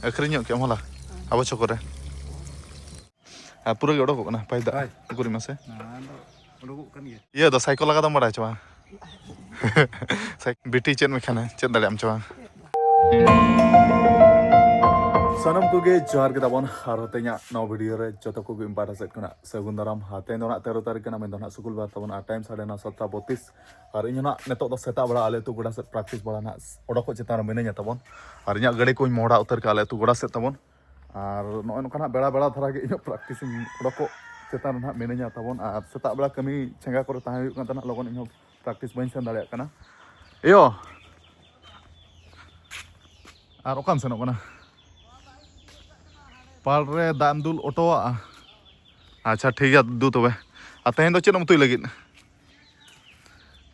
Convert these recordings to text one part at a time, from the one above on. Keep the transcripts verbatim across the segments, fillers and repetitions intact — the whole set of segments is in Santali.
ᱟᱹᱠᱷᱨᱤᱧᱚᱜ ᱠᱮᱫ ᱟᱢ ᱦᱚᱞᱟ ᱟᱵᱚ ᱪᱷᱚᱠᱚ ᱨᱮ? ᱟᱨ ᱯᱩᱨᱟᱹ ᱜᱮ ᱚᱰᱚᱠᱚᱜ ᱠᱟᱱᱟ ᱯᱟᱭ ᱫᱟᱜ᱾ ᱦᱳᱭ᱾ ᱩᱠᱩᱨᱤ ᱢᱟᱥᱮ᱾ ᱱᱚᱣᱟ ᱫᱚ ᱩᱰᱩᱠᱚᱜ ᱠᱟᱱ ᱜᱮᱭᱟ᱾ ᱤᱭᱟᱹ ᱫᱚ ᱥᱟᱭᱠᱮᱞ ᱞᱟᱜᱟ ᱫᱚᱢ ᱵᱟᱲᱟᱭ ᱪᱮ ᱵᱟᱝ? ᱥᱟᱭ-, ᱵᱤᱴᱤ ᱪᱮᱫ ᱢᱮᱠᱷᱟᱱᱮ ᱪᱮᱫ ᱫᱟᱲᱮᱭᱟᱜ ᱟᱢ ᱪᱮ ᱵᱟᱝ? ᱥᱟᱱᱟᱢ ᱠᱚᱜᱮ ᱡᱚᱦᱟᱨ ᱜᱮ ᱛᱟᱵᱚᱱ, ᱟᱨ ᱛᱮᱦᱮᱧᱟᱜ ᱱᱚᱣᱟ ᱵᱷᱤᱰᱤᱭᱳ ᱨᱮ ᱡᱚᱛᱚ ᱠᱚᱜᱮ ᱤᱧ ᱯᱟᱦᱴᱟ ᱥᱮᱫ ᱠᱷᱚᱱᱟᱜ ᱥᱟᱹᱜᱩᱱ ᱫᱟᱨᱟᱢ᱾ ᱟᱨ ᱛᱮᱦᱮᱧ ᱫᱚ ᱱᱟᱜ ᱛᱮᱨᱚ ᱛᱟᱹᱨᱤᱠᱷ ᱠᱟᱱᱟ, ᱢᱮᱱ ᱫᱚ ᱱᱟᱜ ᱥᱩᱠᱩᱞ ᱵᱟᱨ ᱛᱟᱵᱚᱱ, ᱟᱨ ᱴᱟᱭᱤᱢ ᱥᱟᱲᱮ ᱱᱚ, ᱥᱟᱛᱴᱟ ᱵᱚᱛᱤᱥ᱾ ᱟᱨ ᱤᱧ ᱦᱚᱸ ᱱᱟᱜ ᱱᱤᱛᱚᱜ ᱫᱚ ᱥᱮᱛᱟᱜ ᱵᱮᱲᱟ ᱟᱞᱮ ᱟᱹᱛᱩ ᱜᱚᱰᱟ ᱥᱮᱫ ᱯᱨᱮᱠᱴᱤᱥ ᱵᱟᱲᱟ ᱱᱟᱜ ᱚᱰᱚᱠᱚᱜ ᱪᱮᱛᱟᱱ ᱨᱮ ᱢᱤᱱᱟᱹᱧᱟ ᱛᱟᱵᱚᱱ᱾ ᱟᱨ ᱤᱧᱟᱹᱜ ᱜᱟᱹᱰᱤ ᱠᱚᱧ ᱢᱚᱦᱰᱟ ᱩᱛᱟᱹᱨ ᱠᱟᱜᱼᱟ ᱟᱞᱮ ᱟᱹᱛᱩ ᱜᱚᱰᱟ ᱥᱮᱫ ᱛᱟᱵᱚᱱ᱾ ᱟᱨ ᱱᱚᱜᱼᱚᱭ ᱱᱚᱝᱠᱟ ᱱᱟᱜ ᱵᱮᱲᱟ ᱵᱮᱲᱟ ᱫᱷᱟᱨᱟ ᱜᱮ ᱤᱧᱟᱹᱜ ᱯᱨᱮᱠᱴᱤᱥ ᱤᱧ ᱚᱰᱚᱠᱚᱜ ᱪᱮᱛᱟᱱ ᱨᱮ ᱱᱟᱜ ᱢᱤᱱᱟᱹᱧᱟ ᱛᱟᱵᱚᱱ᱾ ᱟᱨ ᱥᱮᱛᱟᱜ ᱵᱮᱲᱟ ᱠᱟᱹᱢᱤ ᱪᱷᱮᱸᱜᱟ ᱠᱚᱨᱮ ᱛᱟᱦᱮᱸ ᱦᱩᱭᱩᱜ ᱠᱟᱱ ᱛᱟᱦᱮᱱᱟ, ᱞᱚᱜᱚᱱ ᱤᱧ ᱦᱚᱸ ᱯᱨᱮᱠᱴᱤᱥ ᱵᱟᱹᱧ ᱥᱮᱱ ᱫᱟᱲᱮᱭᱟᱜ ᱠᱟᱱᱟ᱾ ᱮᱭᱳ, ᱟᱨ ᱚᱠᱟᱢ ᱥᱮᱱᱚᱜ ᱠᱟᱱᱟ? ᱯᱟᱲ ᱨᱮ ᱫᱟᱜ ᱮᱢ ᱫᱩᱞ ᱚᱴᱚᱣᱟᱜᱼᱟ? ᱟᱪᱪᱷᱟ, ᱴᱷᱤᱠ ᱜᱮᱭᱟ ᱫᱩ ᱛᱚᱵᱮ᱾ ᱟᱨ ᱛᱮᱦᱮᱧ ᱫᱚ ᱪᱮᱫ ᱮᱢ ᱩᱛᱩᱭ ᱞᱟᱹᱜᱤᱫ?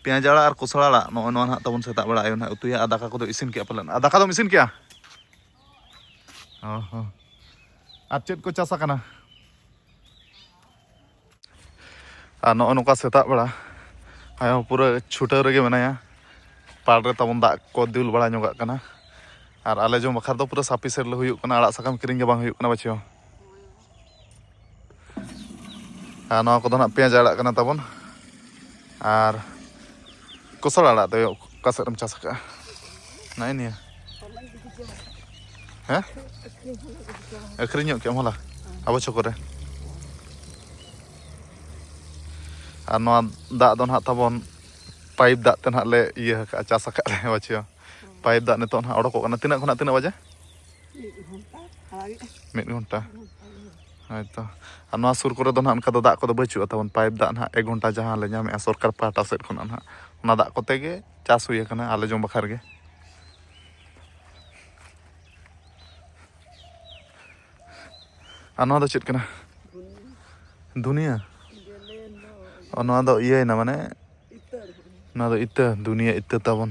ᱯᱮᱸᱭᱟᱡᱽ ᱟᱲᱟᱜ ᱟᱨ ᱠᱚᱥᱞᱟ ᱟᱲᱟᱜ, ᱱᱚᱜᱼᱚᱭ ᱱᱚᱣᱟ ᱱᱟᱦᱟᱜ ᱛᱟᱵᱚᱱ ᱥᱮᱛᱟᱜ ᱵᱮᱲᱟ ᱟᱭᱳ ᱱᱟᱦᱟᱜ ᱩᱛᱩᱭᱟ᱾ ᱟᱨ ᱫᱟᱠᱟ ᱠᱚᱫᱚ ᱤᱥᱤᱱ ᱠᱮᱜᱼᱟ ᱯᱟᱞᱮᱱ? ᱟᱨ ᱫᱟᱠᱟ ᱫᱚᱢ ᱤᱥᱤᱱ ᱠᱮᱜᱼᱟ? ᱚ ᱦᱚᱸ᱾ ᱟᱨ ᱪᱮᱫ ᱠᱚ ᱪᱟᱥ ᱟᱠᱟᱱᱟ? ᱟᱨ ᱱᱚᱜᱼᱚ ᱱᱚᱝᱠᱟ ᱥᱮᱛᱟᱜ ᱵᱮᱲᱟ ᱟᱭᱳ ᱯᱩᱨᱟᱹ ᱪᱷᱩᱴᱟᱹᱣ ᱨᱮᱜᱮ ᱢᱮᱱᱟᱭᱟ᱾ ᱯᱟᱲ ᱨᱮ ᱛᱟᱵᱚᱱ ᱫᱟᱜ ᱠᱚ ᱫᱩᱞ ᱵᱟᱲᱟ ᱧᱚᱜᱟᱜ ᱠᱟᱱᱟ᱾ ᱟᱨ ᱟᱞᱮ ᱡᱚᱢ ᱵᱟᱠᱷᱨᱟ ᱫᱚ ᱯᱩᱨᱟᱹ ᱥᱟᱯᱷᱤᱥᱤᱭᱮᱱᱴ ᱞᱮ ᱦᱩᱭᱩᱜ ᱠᱟᱱᱟ, ᱟᱲᱟᱜ ᱥᱟᱠᱟᱢ ᱠᱤᱨᱤᱧ ᱜᱮ ᱵᱟᱝ ᱦᱩᱭᱩᱜ ᱠᱟᱱᱟ ᱵᱟᱹᱪᱷᱤ ᱦᱚᱸ᱾ ᱟᱨ ᱱᱚᱣᱟ ᱠᱚᱫᱚ ᱱᱟᱜ ᱯᱮᱸᱭᱟᱡᱽ ᱟᱲᱟᱜ ᱠᱟᱱᱟ ᱛᱟᱵᱚᱱ᱾ ᱟᱨ ᱠᱚᱥᱞᱟ ᱟᱲᱟᱜ ᱫᱚ ᱚᱠᱟ ᱥᱮᱫ ᱨᱮᱢ ᱪᱟᱥ ᱟᱠᱟᱜᱼᱟ? ᱱᱚᱜᱼᱚᱭ ᱱᱤᱭᱟᱹ᱾ ᱦᱮᱸ? ᱟᱹᱠᱷᱨᱤᱧᱚᱜ ᱠᱮᱜ ᱟᱢ ᱦᱚᱞᱟ ᱟᱵᱚ ᱪᱷᱚᱠᱚ ᱨᱮ? ᱟᱨ ᱱᱚᱣᱟ ᱫᱟᱜ ᱫᱚ ᱱᱟᱦᱟᱜ ᱛᱟᱵᱚᱱ ᱯᱟᱭᱤᱯ ᱫᱟᱜ ᱛᱮ ᱱᱟᱦᱟᱜ ᱞᱮ ᱤᱭᱟᱹ ᱟᱠᱟᱫᱼᱟ, ᱪᱟᱥ ᱟᱠᱟᱫ ᱞᱮ ᱵᱟᱹᱪᱷᱤ ᱦᱚᱸ᱾ ᱯᱟᱭᱤᱯ ᱫᱟᱜ ᱱᱤᱛᱚᱜ ᱱᱟᱦᱟᱜ ᱚᱰᱚᱠᱚᱜ ᱠᱟᱱᱟ᱾ ᱛᱤᱱᱟᱹᱜ ᱠᱷᱚᱱᱟᱜ ᱛᱤᱱᱟᱹᱜ ᱵᱟᱡᱮ? ᱢᱤᱫ ᱜᱷᱚᱱᱴᱟ ᱟᱲᱟᱜᱮᱜᱼᱟ᱾ ᱢᱤᱫ ᱜᱷᱚᱱᱴᱟ᱾ ᱦᱳᱭᱛᱚ᱾ ᱟᱨ ᱱᱚᱣᱟ ᱥᱩᱨ ᱠᱚᱨᱮ ᱫᱚ ᱱᱟᱦᱟᱜ ᱚᱱᱠᱟ ᱫᱚ ᱫᱟᱜ ᱠᱚᱫᱚ ᱵᱟᱹᱪᱩᱜᱼᱟ ᱛᱟᱵᱚᱱ, ᱯᱟᱭᱤᱯ ᱫᱟᱜ ᱱᱟᱦᱟᱜ ᱮᱠ ᱜᱷᱚᱱᱴᱟ ᱡᱟᱦᱟᱸ ᱞᱮ ᱧᱟᱢᱮᱜᱼᱟ ᱥᱚᱨᱠᱟᱨ ᱯᱟᱦᱴᱟ ᱥᱮᱫ ᱠᱷᱚᱱᱟᱜ ᱱᱟᱦᱟᱜ, ᱚᱱᱟ ᱫᱟᱜ ᱠᱚᱛᱮ ᱜᱮ ᱪᱟᱥ ᱦᱩᱭ ᱟᱠᱟᱱᱟ ᱟᱞᱮ ᱡᱚᱢ ᱵᱟᱠᱷᱨᱟ ᱜᱮ᱾ ᱟᱨ ᱱᱚᱣᱟ ᱫᱚ ᱪᱮᱫ ᱠᱟᱱᱟ? ᱫᱷᱩᱱᱤᱭᱟᱹ? ᱚ, ᱱᱚᱣᱟ ᱫᱚ ᱤᱭᱟᱹᱭᱮᱱᱟ, ᱢᱟᱱᱮ ᱱᱚᱣᱟ ᱫᱚ ᱤᱛᱟᱹ, ᱫᱷᱩᱱᱤᱭᱟᱹ ᱤᱛᱟᱹ ᱛᱟᱵᱚᱱ᱾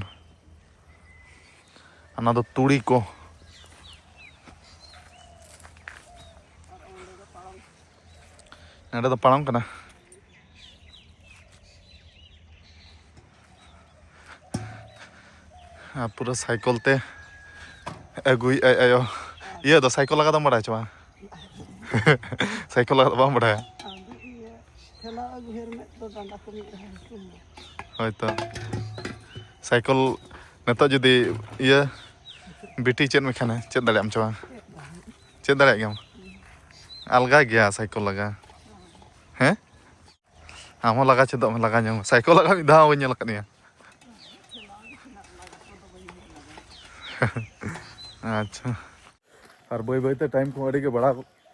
ᱚᱱᱟ ᱫᱚ ᱛᱩᱲᱤ ᱠᱚ᱾ ᱱᱚᱸᱰᱮ ᱫᱚ ᱯᱟᱲᱚᱢ ᱠᱟᱱᱟ᱾ ᱟᱨ ᱯᱩᱨᱟᱹ ᱥᱟᱭᱠᱮᱞ ᱛᱮ ᱟᱹᱜᱩᱭᱮᱫ ᱟᱭ ᱟᱭᱳ᱾ ᱤᱭᱟᱹ ᱫᱚ ᱥᱟᱭᱠᱮᱞ ᱞᱟᱜᱟ ᱫᱚᱢ ᱵᱟᱲᱟᱭᱟ ᱪᱮ ᱵᱟᱝ? ᱥᱟᱭᱠᱮᱞ ᱞᱟᱜᱟ ᱫᱚ ᱵᱟᱢ ᱵᱟᱲᱟᱭᱟ? ᱟᱫᱚ ᱤᱭᱟᱹ, ᱴᱷᱮᱞᱟᱣ ᱟᱹᱜᱩ ᱦᱮᱨᱢᱮᱫ ᱫᱚ ᱰᱟᱸᱰᱟ ᱠᱚ ᱢᱤᱫ ᱫᱷᱟᱣ ᱦᱟᱹᱥᱩᱧᱟ᱾ ᱦᱳᱭᱛᱚ᱾ ᱥᱟᱭᱠᱮᱞ ᱱᱤᱛᱚᱜ ᱡᱩᱫᱤ ᱤᱭᱟᱹ ᱵᱤᱴᱤ ᱪᱮᱫ ᱢᱮᱠᱷᱟᱱᱮ ᱪᱮᱫ ᱫᱟᱲᱮᱭᱟᱜ ᱟᱢ ᱪᱮ ᱵᱟᱝ? ᱪᱮᱫ ᱫᱟᱲᱮᱭᱟᱜ ᱜᱮᱭᱟᱢ? ᱟᱞᱜᱟ ᱜᱮᱭᱟ ᱥᱟᱭᱠᱮᱞ ᱞᱟᱜᱟ᱾ ᱦᱮᱸ? ᱟᱢ ᱦᱚᱸ ᱞᱟᱜᱟ ᱪᱮᱫᱚᱜ ᱢᱮ, ᱞᱟᱜᱟ ᱧᱚᱜ ᱢᱮ᱾ ᱥᱟᱭᱠᱮᱞ ᱞᱟᱜᱟ ᱢᱤᱫ ᱫᱷᱟᱣ ᱦᱚᱸ ᱵᱟᱹᱧ ᱧᱮᱞ ᱟᱠᱟᱫ ᱢᱮᱭᱟ᱾ ᱟᱪᱪᱷᱟ᱾ ᱟᱨ ᱵᱟᱹᱭ ᱵᱟᱹᱭᱛᱮ ᱴᱟᱭᱤᱢ ᱠᱚᱦᱚᱸ ᱟᱹᱰᱤ ᱜᱮ ᱵᱟᱲᱟ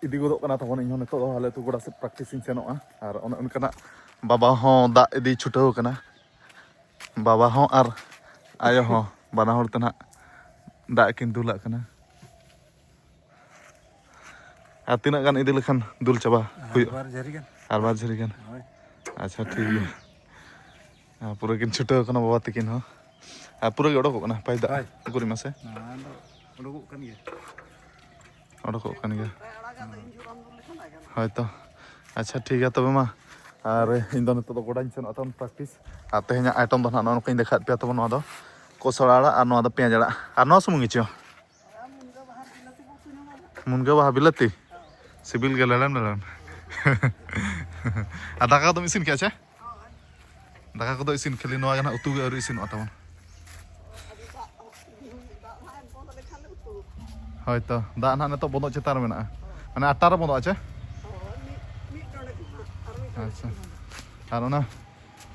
ᱤᱫᱤ ᱜᱚᱫᱚᱜ ᱠᱟᱱᱟ ᱛᱟᱵᱚᱱ᱾ ᱤᱧᱦᱚᱸ ᱱᱤᱛᱚᱜ ᱫᱚ ᱟᱞᱮ ᱟᱹᱛᱩ ᱜᱚᱰᱟ ᱥᱮᱫ ᱯᱨᱮᱠᱴᱤᱥ ᱤᱧ ᱥᱮᱱᱚᱜᱼᱟ᱾ ᱟᱨ ᱚᱱᱮ ᱚᱱᱠᱟᱱᱟᱜ ᱵᱟᱵᱟ ᱦᱚᱸ ᱫᱟᱜ ᱤᱫᱤ ᱪᱷᱩᱴᱟᱹᱣ ᱠᱟᱱᱟ᱾ ᱵᱟᱵᱟ ᱦᱚᱸ ᱟᱨ ᱟᱭᱳ ᱦᱚᱸ ᱵᱟᱱᱟ ᱦᱚᱲ ᱛᱮ ᱱᱟᱦᱟᱜ ᱫᱟᱜ ᱠᱤᱱ ᱫᱩᱞᱟᱜ ᱠᱟᱱᱟ᱾ ᱟᱨ ᱛᱤᱱᱟᱹᱜ ᱜᱟᱱ ᱤᱫᱤ ᱞᱮᱠᱷᱟᱱ ᱫᱩᱞ ᱪᱟᱵᱟ ᱦᱩᱭᱩᱜᱼᱟ? ᱵᱟᱨ ᱡᱷᱟᱹᱨᱤ ᱜᱟᱱ᱾ ᱟᱨ ᱵᱟᱨ ᱡᱷᱟᱹᱨᱤ ᱜᱟᱱ᱾ ᱦᱳᱭ᱾ ᱟᱪᱪᱷᱟ, ᱴᱷᱤᱠ ᱜᱮᱭᱟ᱾ ᱟᱨ ᱯᱩᱨᱟᱹ ᱠᱤᱱ ᱪᱷᱩᱴᱟᱹᱣ ᱠᱟᱱᱟ ᱵᱟᱵᱟ ᱛᱟᱹᱠᱤᱱ ᱦᱚᱸ᱾ ᱟᱨ ᱯᱩᱨᱟᱹ ᱜᱮ ᱚᱰᱚᱠᱚᱜ ᱠᱟᱱᱟ ᱯᱟᱭ ᱫᱟᱜ᱾ ᱦᱳᱭ᱾ ᱩᱠᱩᱨᱤ ᱢᱟᱥᱮ᱾ ᱱᱚᱣᱟ ᱫᱚ ᱩᱰᱩᱠᱚᱜ ᱠᱟᱱ ᱜᱮᱭᱟ᱾ ᱚᱰᱚᱠᱚᱜ ᱠᱟᱱ ᱜᱮᱭᱟ᱾ ᱦᱳᱭᱛᱚ᱾ ᱟᱪᱪᱷᱟ, ᱴᱷᱤᱠ ᱜᱮᱭᱟ ᱛᱚᱵᱮ ᱢᱟ᱾ ᱟᱨ ᱤᱧ ᱫᱚ ᱱᱤᱛᱚᱜ ᱫᱚ ᱜᱚᱰᱟᱧ ᱥᱮᱱᱚᱜᱼᱟ ᱛᱟᱵᱚᱱ ᱯᱨᱮᱠᱴᱤᱥ᱾ ᱟᱨ ᱛᱮᱦᱮᱧᱟᱜ ᱟᱭᱴᱮᱢ ᱫᱚ ᱱᱟᱦᱟᱜ ᱱᱚᱜᱼᱚ ᱱᱚᱝᱠᱟᱧ ᱫᱮᱠᱷᱟᱣᱟᱫ ᱯᱮᱭᱟ ᱛᱟᱵᱚᱱ᱾ ᱱᱚᱣᱟ ᱫᱚ ᱠᱚᱥᱲᱟ ᱟᱲᱟᱜ ᱟᱨ ᱱᱚᱣᱟ ᱫᱚ ᱯᱮᱸᱭᱟᱡᱽ ᱟᱲᱟᱜ᱾ ᱟᱨ ᱱᱚᱣᱟ ᱥᱩᱢᱩᱝ ᱜᱮ ᱪᱚ? ᱢᱩᱱᱜᱟᱹ ᱵᱟᱦᱟ ᱵᱤᱞᱟᱹᱛᱤ? ᱥᱤᱵᱤᱞ ᱜᱮ ᱞᱮᱲᱮᱢ ᱞᱮᱲᱮᱢ᱾ ᱟᱨ ᱫᱟᱠᱟ ᱠᱚᱫᱚᱢ ᱤᱥᱤᱱ ᱠᱮᱜᱼᱟ ᱪᱮ? ᱫᱟᱠᱟ ᱠᱚᱫᱚ ᱤᱥᱤᱱ, ᱠᱷᱟᱹᱞᱤ ᱱᱚᱣᱟ ᱜᱮ ᱱᱟᱦᱟᱜ ᱩᱛᱩ ᱜᱮ ᱟᱹᱣᱨᱤ ᱤᱥᱤᱱᱚᱜᱼᱟ ᱛᱟᱵᱚᱱ᱾ ᱦᱳᱭᱛᱚ, ᱫᱟᱜ ᱱᱟᱦᱟᱜ ᱱᱤᱛᱚᱜ ᱵᱚᱱᱫᱚᱜ ᱪᱮᱛᱟᱱ ᱨᱮ ᱢᱮᱱᱟᱜᱼᱟ, ᱢᱟᱱᱮ ᱟᱴᱴᱟ ᱨᱮ ᱵᱚᱱᱫᱚᱜᱼᱟ ᱪᱮ? ᱟᱪᱪᱷᱟ᱾ ᱟᱨ ᱚᱱᱟ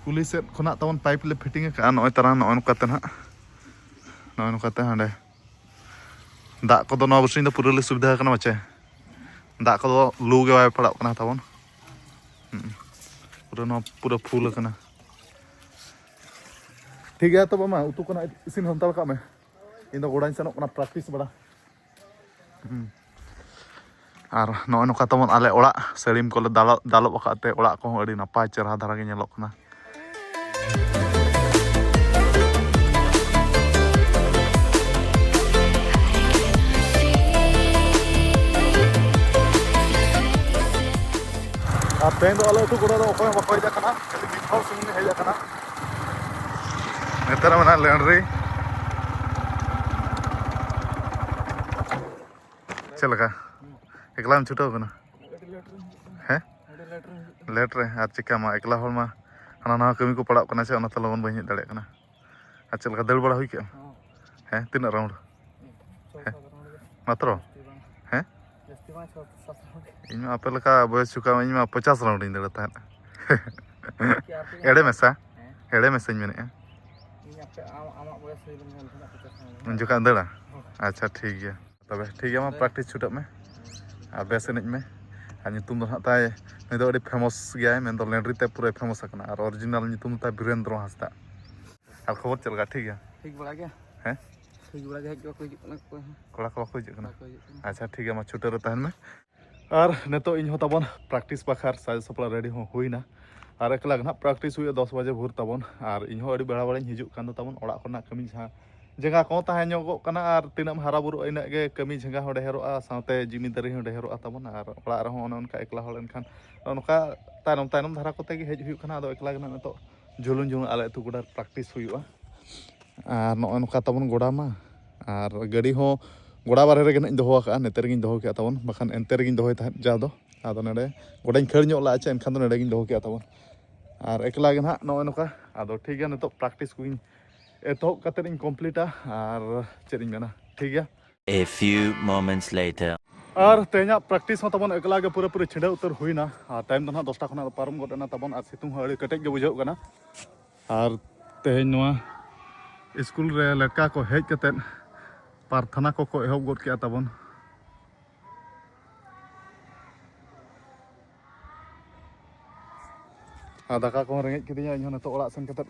ᱠᱩᱞᱦᱤ ᱥᱮᱫ ᱠᱷᱚᱱᱟᱜ ᱛᱟᱵᱚᱱ ᱯᱟᱭᱤᱯ ᱞᱮ ᱯᱷᱤᱴᱤᱝ ᱟᱠᱟᱫᱼᱟ, ᱱᱚᱜᱼᱚᱭ ᱛᱟᱨᱟ ᱱᱚᱜᱼᱚᱭ ᱱᱚᱝᱠᱟᱛᱮ ᱱᱟᱦᱟᱜ, ᱱᱚᱜᱼᱚᱭ ᱱᱚᱝᱠᱟᱛᱮ ᱦᱟᱸᱰᱮ ᱫᱟᱜ ᱠᱚᱫᱚ ᱱᱚᱣᱟ ᱵᱚᱪᱷᱚᱨ ᱫᱚ ᱯᱩᱨᱟᱹ ᱞᱮ ᱥᱩᱵᱤᱫᱷᱟ ᱟᱠᱟᱱᱟ ᱢᱟᱪᱮ᱾ ᱫᱟᱜ ᱠᱚᱫᱚ ᱞᱩ ᱜᱮ ᱵᱟᱭ ᱯᱟᱲᱟᱜ ᱠᱟᱱᱟ ᱛᱟᱵᱚᱱ᱾ ᱦᱩᱸ᱾ ᱯᱩᱨᱟᱹ ᱱᱚᱣᱟ ᱯᱩᱨᱟᱹ ᱯᱷᱩᱞ ᱟᱠᱟᱱᱟ᱾ ᱴᱷᱤᱠ ᱜᱮᱭᱟ, ᱛᱚᱵᱮ ᱢᱟ ᱩᱛᱩ ᱠᱚ ᱱᱟᱜ ᱤᱥᱤᱱ ᱦᱟᱛᱟᱲ ᱠᱟᱜ ᱢᱮ᱾ ᱤᱧ ᱫᱚ ᱜᱚᱰᱟᱧ ᱥᱮᱱᱚᱜ ᱠᱟᱱᱟ ᱯᱨᱮᱠᱴᱤᱥ ᱵᱟᱲᱟ᱾ ᱦᱩᱸ᱾ ᱟᱨ ᱱᱚᱜᱼᱚᱭ ᱱᱚᱝᱠᱟ ᱛᱟᱵᱚᱱ ᱟᱞᱮ ᱚᱲᱟᱜ ᱥᱟᱹᱲᱤᱢ ᱠᱚᱞᱮ ᱫᱟᱞᱚᱵ, ᱫᱟᱞᱚᱵ ᱟᱠᱟᱫ ᱛᱮ ᱚᱲᱟᱜ ᱠᱚᱦᱚᱸ ᱟᱹᱰᱤ ᱱᱟᱯᱟᱭ ᱪᱮᱦᱨᱟ ᱫᱷᱟᱨᱟ ᱜᱮ ᱧᱮᱞᱚᱜ ᱠᱟᱱᱟ᱾ ᱟᱨ ᱛᱮᱦᱮᱧ ᱫᱚ ᱟᱞᱮ ᱟᱹᱛᱩ ᱜᱚᱰᱟ ᱫᱚ ᱚᱠᱚᱭ ᱦᱚᱸ ᱵᱟᱠᱚ ᱦᱮᱡ ᱟᱠᱟᱱᱟ, ᱠᱷᱟᱹᱞᱤ ᱢᱤᱫ ᱦᱚᱲ ᱥᱩᱢᱩᱝ ᱮ ᱦᱮᱡ ᱟᱠᱟᱱᱟ᱾ ᱱᱮᱛᱟᱨ ᱢᱮᱱᱟᱜᱼᱟ ᱞᱮᱱᱰᱨᱤ᱾ ᱪᱮᱫ ᱞᱮᱠᱟ? ᱮᱠᱞᱟᱢ ᱪᱷᱩᱴᱟᱹᱣ ᱠᱟᱱᱟ? ᱦᱮᱸ? ᱞᱮᱴ ᱨᱮ᱾ ᱟᱨ ᱪᱤᱠᱟ ᱢᱟ, ᱮᱠᱞᱟ ᱦᱚᱲ ᱢᱟ ᱦᱟᱱᱟ ᱱᱟᱣᱟ ᱠᱟᱹᱢᱤ ᱠᱚ ᱯᱟᱲᱟᱜ ᱠᱟᱱᱟ ᱥᱮ, ᱚᱱᱟᱛᱮ ᱞᱚᱜᱚᱱ ᱵᱟᱹᱧ ᱦᱮᱡ ᱫᱟᱲᱮᱭᱟᱜ ᱠᱟᱱᱟ᱾ ᱟᱨ ᱪᱮᱫ ᱞᱮᱠᱟ, ᱫᱟᱹᱲ ᱵᱟᱲᱟ ᱦᱩᱭ ᱠᱮᱜᱼᱟ? ᱦᱮᱸ, ᱛᱤᱱᱟᱹᱜ ᱨᱟᱣᱩᱱᱰ? ᱦᱮᱸ? ᱢᱟᱛᱨᱚ? ᱦᱮᱸ? ᱤᱧ ᱢᱟ ᱟᱯᱮ ᱞᱮᱠᱟ ᱵᱚᱭᱮᱥ ᱪᱩᱠᱟ ᱢᱟ, ᱤᱧ ᱢᱟ ᱯᱚᱪᱟᱥ ᱨᱟᱣᱩᱱᱰ ᱤᱧ ᱫᱟᱹᱲ ᱛᱟᱦᱮᱸᱫ᱾ ᱮᱲᱮ ᱢᱮᱥᱟ? ᱮᱲᱮ ᱢᱮᱥᱟᱧ ᱢᱮᱱᱮᱫᱼᱟ᱾ ᱩᱱ ᱡᱚᱠᱷᱚᱱ ᱫᱟᱹᱲᱟ? ᱟᱪᱪᱷᱟ, ᱴᱷᱤᱠ ᱜᱮᱭᱟ᱾ ᱛᱚᱵᱮ ᱴᱷᱤᱠ ᱜᱮᱭᱟ, ᱢᱟ ᱯᱨᱮᱠᱴᱤᱥ ᱪᱷᱩᱴᱟᱹᱜ ᱢᱮ ᱟᱨ ᱵᱮᱥ ᱮᱱᱮᱡ ᱢᱮ᱾ ᱟᱨ ᱧᱩᱛᱩᱢ ᱫᱚ ᱦᱟᱸᱜ ᱛᱟᱭ, ᱱᱩᱭ ᱫᱚ ᱟᱹᱰᱤ ᱯᱷᱮᱢᱟᱥ ᱜᱮᱭᱟᱭ, ᱢᱮᱱᱫᱚ ᱞᱮᱱᱰᱨᱤ ᱛᱮ ᱯᱩᱨᱟᱹᱭ ᱯᱷᱮᱢᱟᱥ ᱟᱠᱟᱱᱟ᱾ ᱟᱨ ᱚᱨᱤᱡᱤᱱᱟᱞ ᱧᱩᱛᱩᱢ ᱫᱚ ᱛᱟᱭ ᱵᱤᱨᱮᱱᱫᱨᱚ ᱦᱟᱸᱥᱫᱟ᱾ ᱟᱨ ᱠᱷᱚᱵᱚᱨ ᱪᱮᱫ ᱞᱮᱠᱟ? ᱴᱷᱤᱠ ᱜᱮᱭᱟ? ᱴᱷᱤᱠ ᱵᱟᱲᱟ ᱜᱮ, ᱦᱮᱡ ᱠᱚ ᱵᱟᱠᱚ ᱦᱤᱡᱩᱜ ᱠᱟᱱᱟ ᱚᱠᱚᱭ ᱦᱚᱸ᱾ ᱠᱚᱲᱟ ᱠᱚ ᱵᱟᱠᱚ ᱦᱤᱡᱩᱜ ᱠᱟᱱᱟ? ᱵᱟᱠᱚ ᱦᱤᱡᱩᱜ ᱠᱟᱱᱟ᱾ ᱟᱪᱪᱷᱟ, ᱴᱷᱤᱠ ᱜᱮᱭᱟ, ᱢᱟ ᱪᱷᱩᱴᱟᱹᱣ ᱨᱮ ᱛᱟᱦᱮᱱ ᱢᱮ᱾ ᱟᱨ ᱱᱤᱛᱚᱜ ᱤᱧ ᱦᱚᱸ ᱛᱟᱵᱚᱱ ᱯᱨᱮᱠᱴᱤᱥ ᱵᱟᱠᱷᱨᱟ ᱥᱟᱡᱟᱣ ᱥᱟᱯᱲᱟᱣ ᱨᱮᱰᱤ ᱦᱚᱸ ᱦᱩᱭᱱᱟ᱾ ᱟᱨ ᱮᱠᱞᱟ ᱜᱮ ᱱᱟᱦᱟᱜ ᱯᱨᱮᱠᱴᱤᱥ ᱦᱩᱭᱩᱜᱼᱟ ᱫᱚᱥ ᱵᱟᱡᱮ ᱵᱷᱳᱨ ᱛᱟᱵᱚᱱ᱾ ᱟᱨ ᱤᱧ ᱦᱚᱸ ᱟᱹᱰᱤ ᱵᱮᱲᱟ ᱵᱮᱲᱟᱧ ᱦᱤᱡᱩᱜ ᱠᱟᱱ ᱫᱚ ᱛᱟᱵᱚᱱ, ᱚᱲᱟᱜ ᱠᱚᱨᱮᱱᱟᱜ ᱠᱟᱹᱢᱤ ᱡᱟᱦᱟᱸ ᱡᱟᱸᱜᱟ ᱠᱚᱦᱚᱸ ᱛᱟᱦᱮᱸ ᱧᱚᱜᱚᱜ ᱠᱟᱱᱟ, ᱟᱨ ᱛᱤᱱᱟᱹᱜ ᱮᱢ ᱦᱟᱨᱟ ᱵᱩᱨᱩᱜᱼᱟ ᱤᱱᱟᱹᱜ ᱜᱮ ᱠᱟᱹᱢᱤ ᱡᱟᱸᱜᱟ ᱦᱚᱸ ᱰᱷᱮᱨᱚᱜᱼᱟ, ᱥᱟᱶᱛᱮ ᱡᱤᱢᱤᱫᱟᱨᱤ ᱦᱚᱸ ᱰᱷᱮᱨᱚᱜᱼᱟ ᱛᱟᱵᱚᱱ᱾ ᱟᱨ ᱚᱲᱟᱜ ᱨᱮᱦᱚᱸ ᱚᱱᱮ ᱚᱱᱠᱟ ᱮᱠᱞᱟ ᱦᱚᱲ ᱮᱱᱠᱷᱟᱱ ᱱᱚᱜᱼᱚ ᱱᱚᱝᱠᱟ ᱛᱟᱭᱱᱚᱢ ᱛᱟᱭᱱᱚᱢ ᱫᱷᱟᱨᱟ ᱠᱚᱛᱮ ᱜᱮ ᱦᱮᱡ ᱦᱩᱭᱩᱜ ᱠᱟᱱᱟ᱾ ᱟᱫᱚ ᱮᱠᱞᱟ ᱜᱮ ᱱᱟᱜ ᱱᱤᱛᱚᱜ ᱡᱷᱩᱞᱩᱝ ᱡᱷᱩᱞᱩᱝ ᱟᱞᱮ ᱟᱹᱛᱩ ᱜᱚᱰᱟ ᱨᱮ ᱯᱨᱮᱠᱴᱤᱥ ᱦᱩᱭᱩᱜᱼᱟ᱾ ᱟᱨ ᱱᱚᱜᱼᱚᱭ ᱱᱚᱝᱠᱟ ᱛᱟᱵᱚᱱ ᱜᱚᱰᱟ ᱢᱟ, ᱟᱨ ᱜᱟᱹᱰᱤ ᱦᱚᱸ ᱜᱚᱰᱟ ᱵᱟᱨᱦᱮ ᱨᱮᱜᱮ ᱱᱟᱜ ᱤᱧ ᱫᱚᱦᱚ ᱟᱠᱟᱫᱼᱟ, ᱱᱚᱛᱮ ᱨᱮᱜᱤᱧ ᱫᱚᱦᱚ ᱠᱮᱫᱼᱟ ᱛᱟᱵᱚᱱ, ᱵᱟᱠᱷᱟᱱ ᱮᱱᱛᱮ ᱨᱮᱜᱤᱧ ᱫᱚᱦᱚᱭ ᱛᱟᱦᱮᱸᱫ ᱡᱟ ᱫᱚ᱾ ᱟᱫᱚ ᱱᱚᱰᱮ ᱜᱚᱰᱟᱧ ᱠᱷᱟᱹᱲ ᱧᱚᱜ ᱞᱟᱜᱼᱟ ᱪᱮ, ᱮᱱᱠᱷᱟᱱ ᱫᱚ ᱱᱚᱰᱮ ᱜᱤᱧ ᱫᱚᱦᱚ ᱠᱮᱫᱼᱟ ᱛᱟᱵᱚᱱ᱾ ᱟᱨ ᱮᱠᱞᱟ ᱜᱮ ᱱᱟᱦᱟᱜ ᱱᱚᱜᱼᱚᱭ ᱱᱚᱝᱠᱟ᱾ ᱟᱫᱚ ᱴᱷᱤᱠ ᱜᱮᱭᱟ, ᱱᱤᱛᱚᱜ ᱯᱨᱮᱠᱴᱤᱥ ᱠᱚᱜᱤᱧ ᱮᱛᱚᱦᱚᱵ ᱠᱟᱛᱮᱫ ᱤᱧ ᱠᱚᱢᱯᱞᱤᱴᱟ᱾ ᱟᱨ ᱪᱮᱫ ᱤᱧ ᱢᱮᱱᱟ, ᱴᱷᱤᱠ ᱜᱮᱭᱟ᱾ A few moments later. ᱟᱨ ᱛᱮᱦᱮᱧᱟᱜ ᱯᱨᱮᱠᱴᱤᱥ ᱦᱚᱸ ᱛᱟᱵᱚᱱ ᱮᱠᱞᱟ ᱜᱮ ᱯᱩᱨᱟᱹᱯᱩᱨᱤ ᱪᱷᱤᱰᱟᱹᱣ ᱩᱛᱟᱹᱨ ᱦᱩᱭᱱᱟ᱾ ᱟᱨ ᱴᱟᱭᱤᱢ ᱫᱚ ᱱᱟᱦᱟᱜ ᱫᱚᱥᱴᱟ ᱠᱷᱚᱱᱟᱜ ᱫᱚ ᱯᱟᱨᱚᱢ ᱜᱚᱫ ᱮᱱᱟ ᱛᱟᱵᱚᱱ, ᱟᱨ ᱥᱤᱛᱩᱝ ᱦᱚᱸ ᱟᱹᱰᱤ ᱠᱮᱴᱮᱡ ᱜᱮ ᱵᱩᱡᱷᱟᱹᱜ ᱠᱟᱱᱟ᱾ ᱟᱨ ᱛᱮᱦᱮᱧ ᱱᱚᱣᱟ ᱥᱠᱩᱞ ᱨᱮ ᱞᱮᱴᱠᱟ ᱠᱚ ᱦᱮᱡ ᱠᱟᱛᱮᱫ ᱯᱨᱟᱨᱛᱷᱚᱱᱟ ᱠᱚᱠᱚ ᱮᱦᱚᱵ ᱜᱚᱫ ᱠᱮᱜᱼᱟ ᱛᱟᱵᱚᱱ᱾ ᱟᱨ ᱫᱟᱠᱟ ᱠᱚᱦᱚᱸ ᱨᱮᱸᱜᱮᱡ ᱠᱤᱫᱤᱧᱟ, ᱤᱧᱦᱚᱸ ᱱᱤᱛᱚᱜ ᱚᱲᱟᱜ ᱥᱮᱱ ᱠᱟᱛᱮᱫ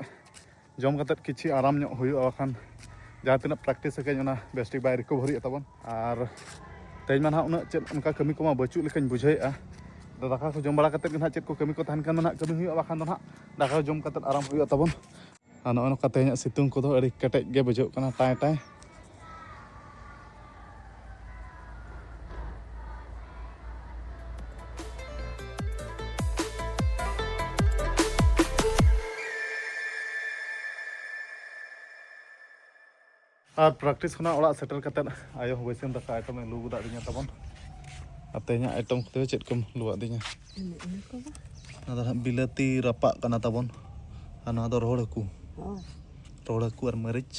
ᱡᱚᱢ ᱠᱟᱛᱮᱫ ᱠᱤᱪᱷᱩ ᱟᱨᱟᱢ ᱧᱚᱜ ᱦᱩᱭᱩᱜᱼᱟ, ᱵᱟᱠᱷᱟᱱ ᱡᱟᱦᱟᱸ ᱛᱤᱱᱟᱹᱜ ᱯᱨᱮᱠᱴᱤᱥ ᱟᱠᱟᱫᱟᱹᱧ ᱚᱱᱟ ᱵᱮᱥ ᱴᱷᱤᱠ ᱵᱟᱭ ᱨᱤᱠᱚᱵᱷᱟᱨᱤᱜᱼᱟ ᱛᱟᱵᱚᱱ᱾ ᱟᱨ ᱛᱮᱦᱮᱧ ᱢᱟ ᱱᱟᱦᱟᱜ ᱩᱱᱟᱹᱜ ᱪᱮᱫ ᱚᱱᱠᱟ ᱠᱟᱹᱢᱤ ᱠᱚᱢᱟ ᱵᱟᱹᱪᱩᱜ ᱞᱮᱠᱟᱧ ᱵᱩᱡᱷᱟᱹᱣᱮᱫᱼᱟ᱾ ᱟᱫᱚ ᱫᱟᱠᱟ ᱠᱚ ᱡᱚᱢ ᱵᱟᱲᱟ ᱠᱟᱛᱮᱫ ᱜᱮ ᱱᱟᱦᱟᱜ ᱪᱮᱫ ᱠᱚ ᱠᱟᱹᱢᱤ ᱠᱚ ᱛᱟᱦᱮᱱ ᱠᱷᱟᱱ ᱫᱚ ᱱᱟᱦᱟᱜ ᱠᱟᱹᱢᱤ ᱦᱩᱭᱩᱜᱼᱟ, ᱵᱟᱠᱷᱟᱱ ᱫᱚ ᱱᱟᱦᱟᱜ ᱫᱟᱠᱟ ᱠᱚ ᱡᱚᱢ ᱠᱟᱛᱮᱫ ᱟᱨᱟᱢ ᱦᱩᱭᱩᱜᱼᱟ ᱛᱟᱵᱚᱱ᱾ ᱟᱨ ᱱᱚᱜᱼᱚᱭ ᱱᱚᱝᱠᱟ ᱛᱮᱦᱮᱧᱟᱜ ᱥᱤᱛᱩᱝ ᱠᱚᱫᱚ ᱟᱹᱰᱤ ᱠᱮᱴᱮᱡ ᱜᱮ ᱵᱩᱡᱷᱟᱹᱜ ᱠᱟᱱᱟ, ᱴᱟᱭ ᱴᱟᱭ᱾ ᱟᱨ practice ᱠᱷᱚᱱᱟᱜ ᱚᱲᱟᱜ ᱥᱮᱴᱮᱨ ᱠᱟᱛᱮᱫ ᱟᱭᱳ ᱦᱚᱸ ᱵᱟᱹᱭᱥᱟᱹᱢ ᱫᱟᱠᱟ item ᱮ ᱞᱩ ᱜᱚᱫᱟᱜ ᱫᱤᱧᱟ ᱛᱟᱵᱚᱱ᱾ ᱟᱨ ᱛᱮᱦᱮᱧᱟᱜ item ᱠᱚᱫᱚ ᱪᱮᱫ ᱠᱚᱢ ᱞᱩᱣᱟᱫ ᱫᱤᱧᱟ? ᱚᱱᱟ ᱫᱚ ᱦᱟᱸᱜ ᱵᱤᱞᱟᱹᱛᱤ ᱨᱟᱯᱟᱜ ᱠᱟᱱᱟ ᱛᱟᱵᱚᱱ᱾ ᱟᱨ ᱱᱚᱣᱟ ᱫᱚ ᱨᱚᱦᱚᱲ ᱦᱟᱹᱠᱩ᱾ ᱨᱚᱦᱚᱲ ᱦᱟᱹᱠᱩ ᱟᱨ ᱢᱟᱹᱨᱤᱪ᱾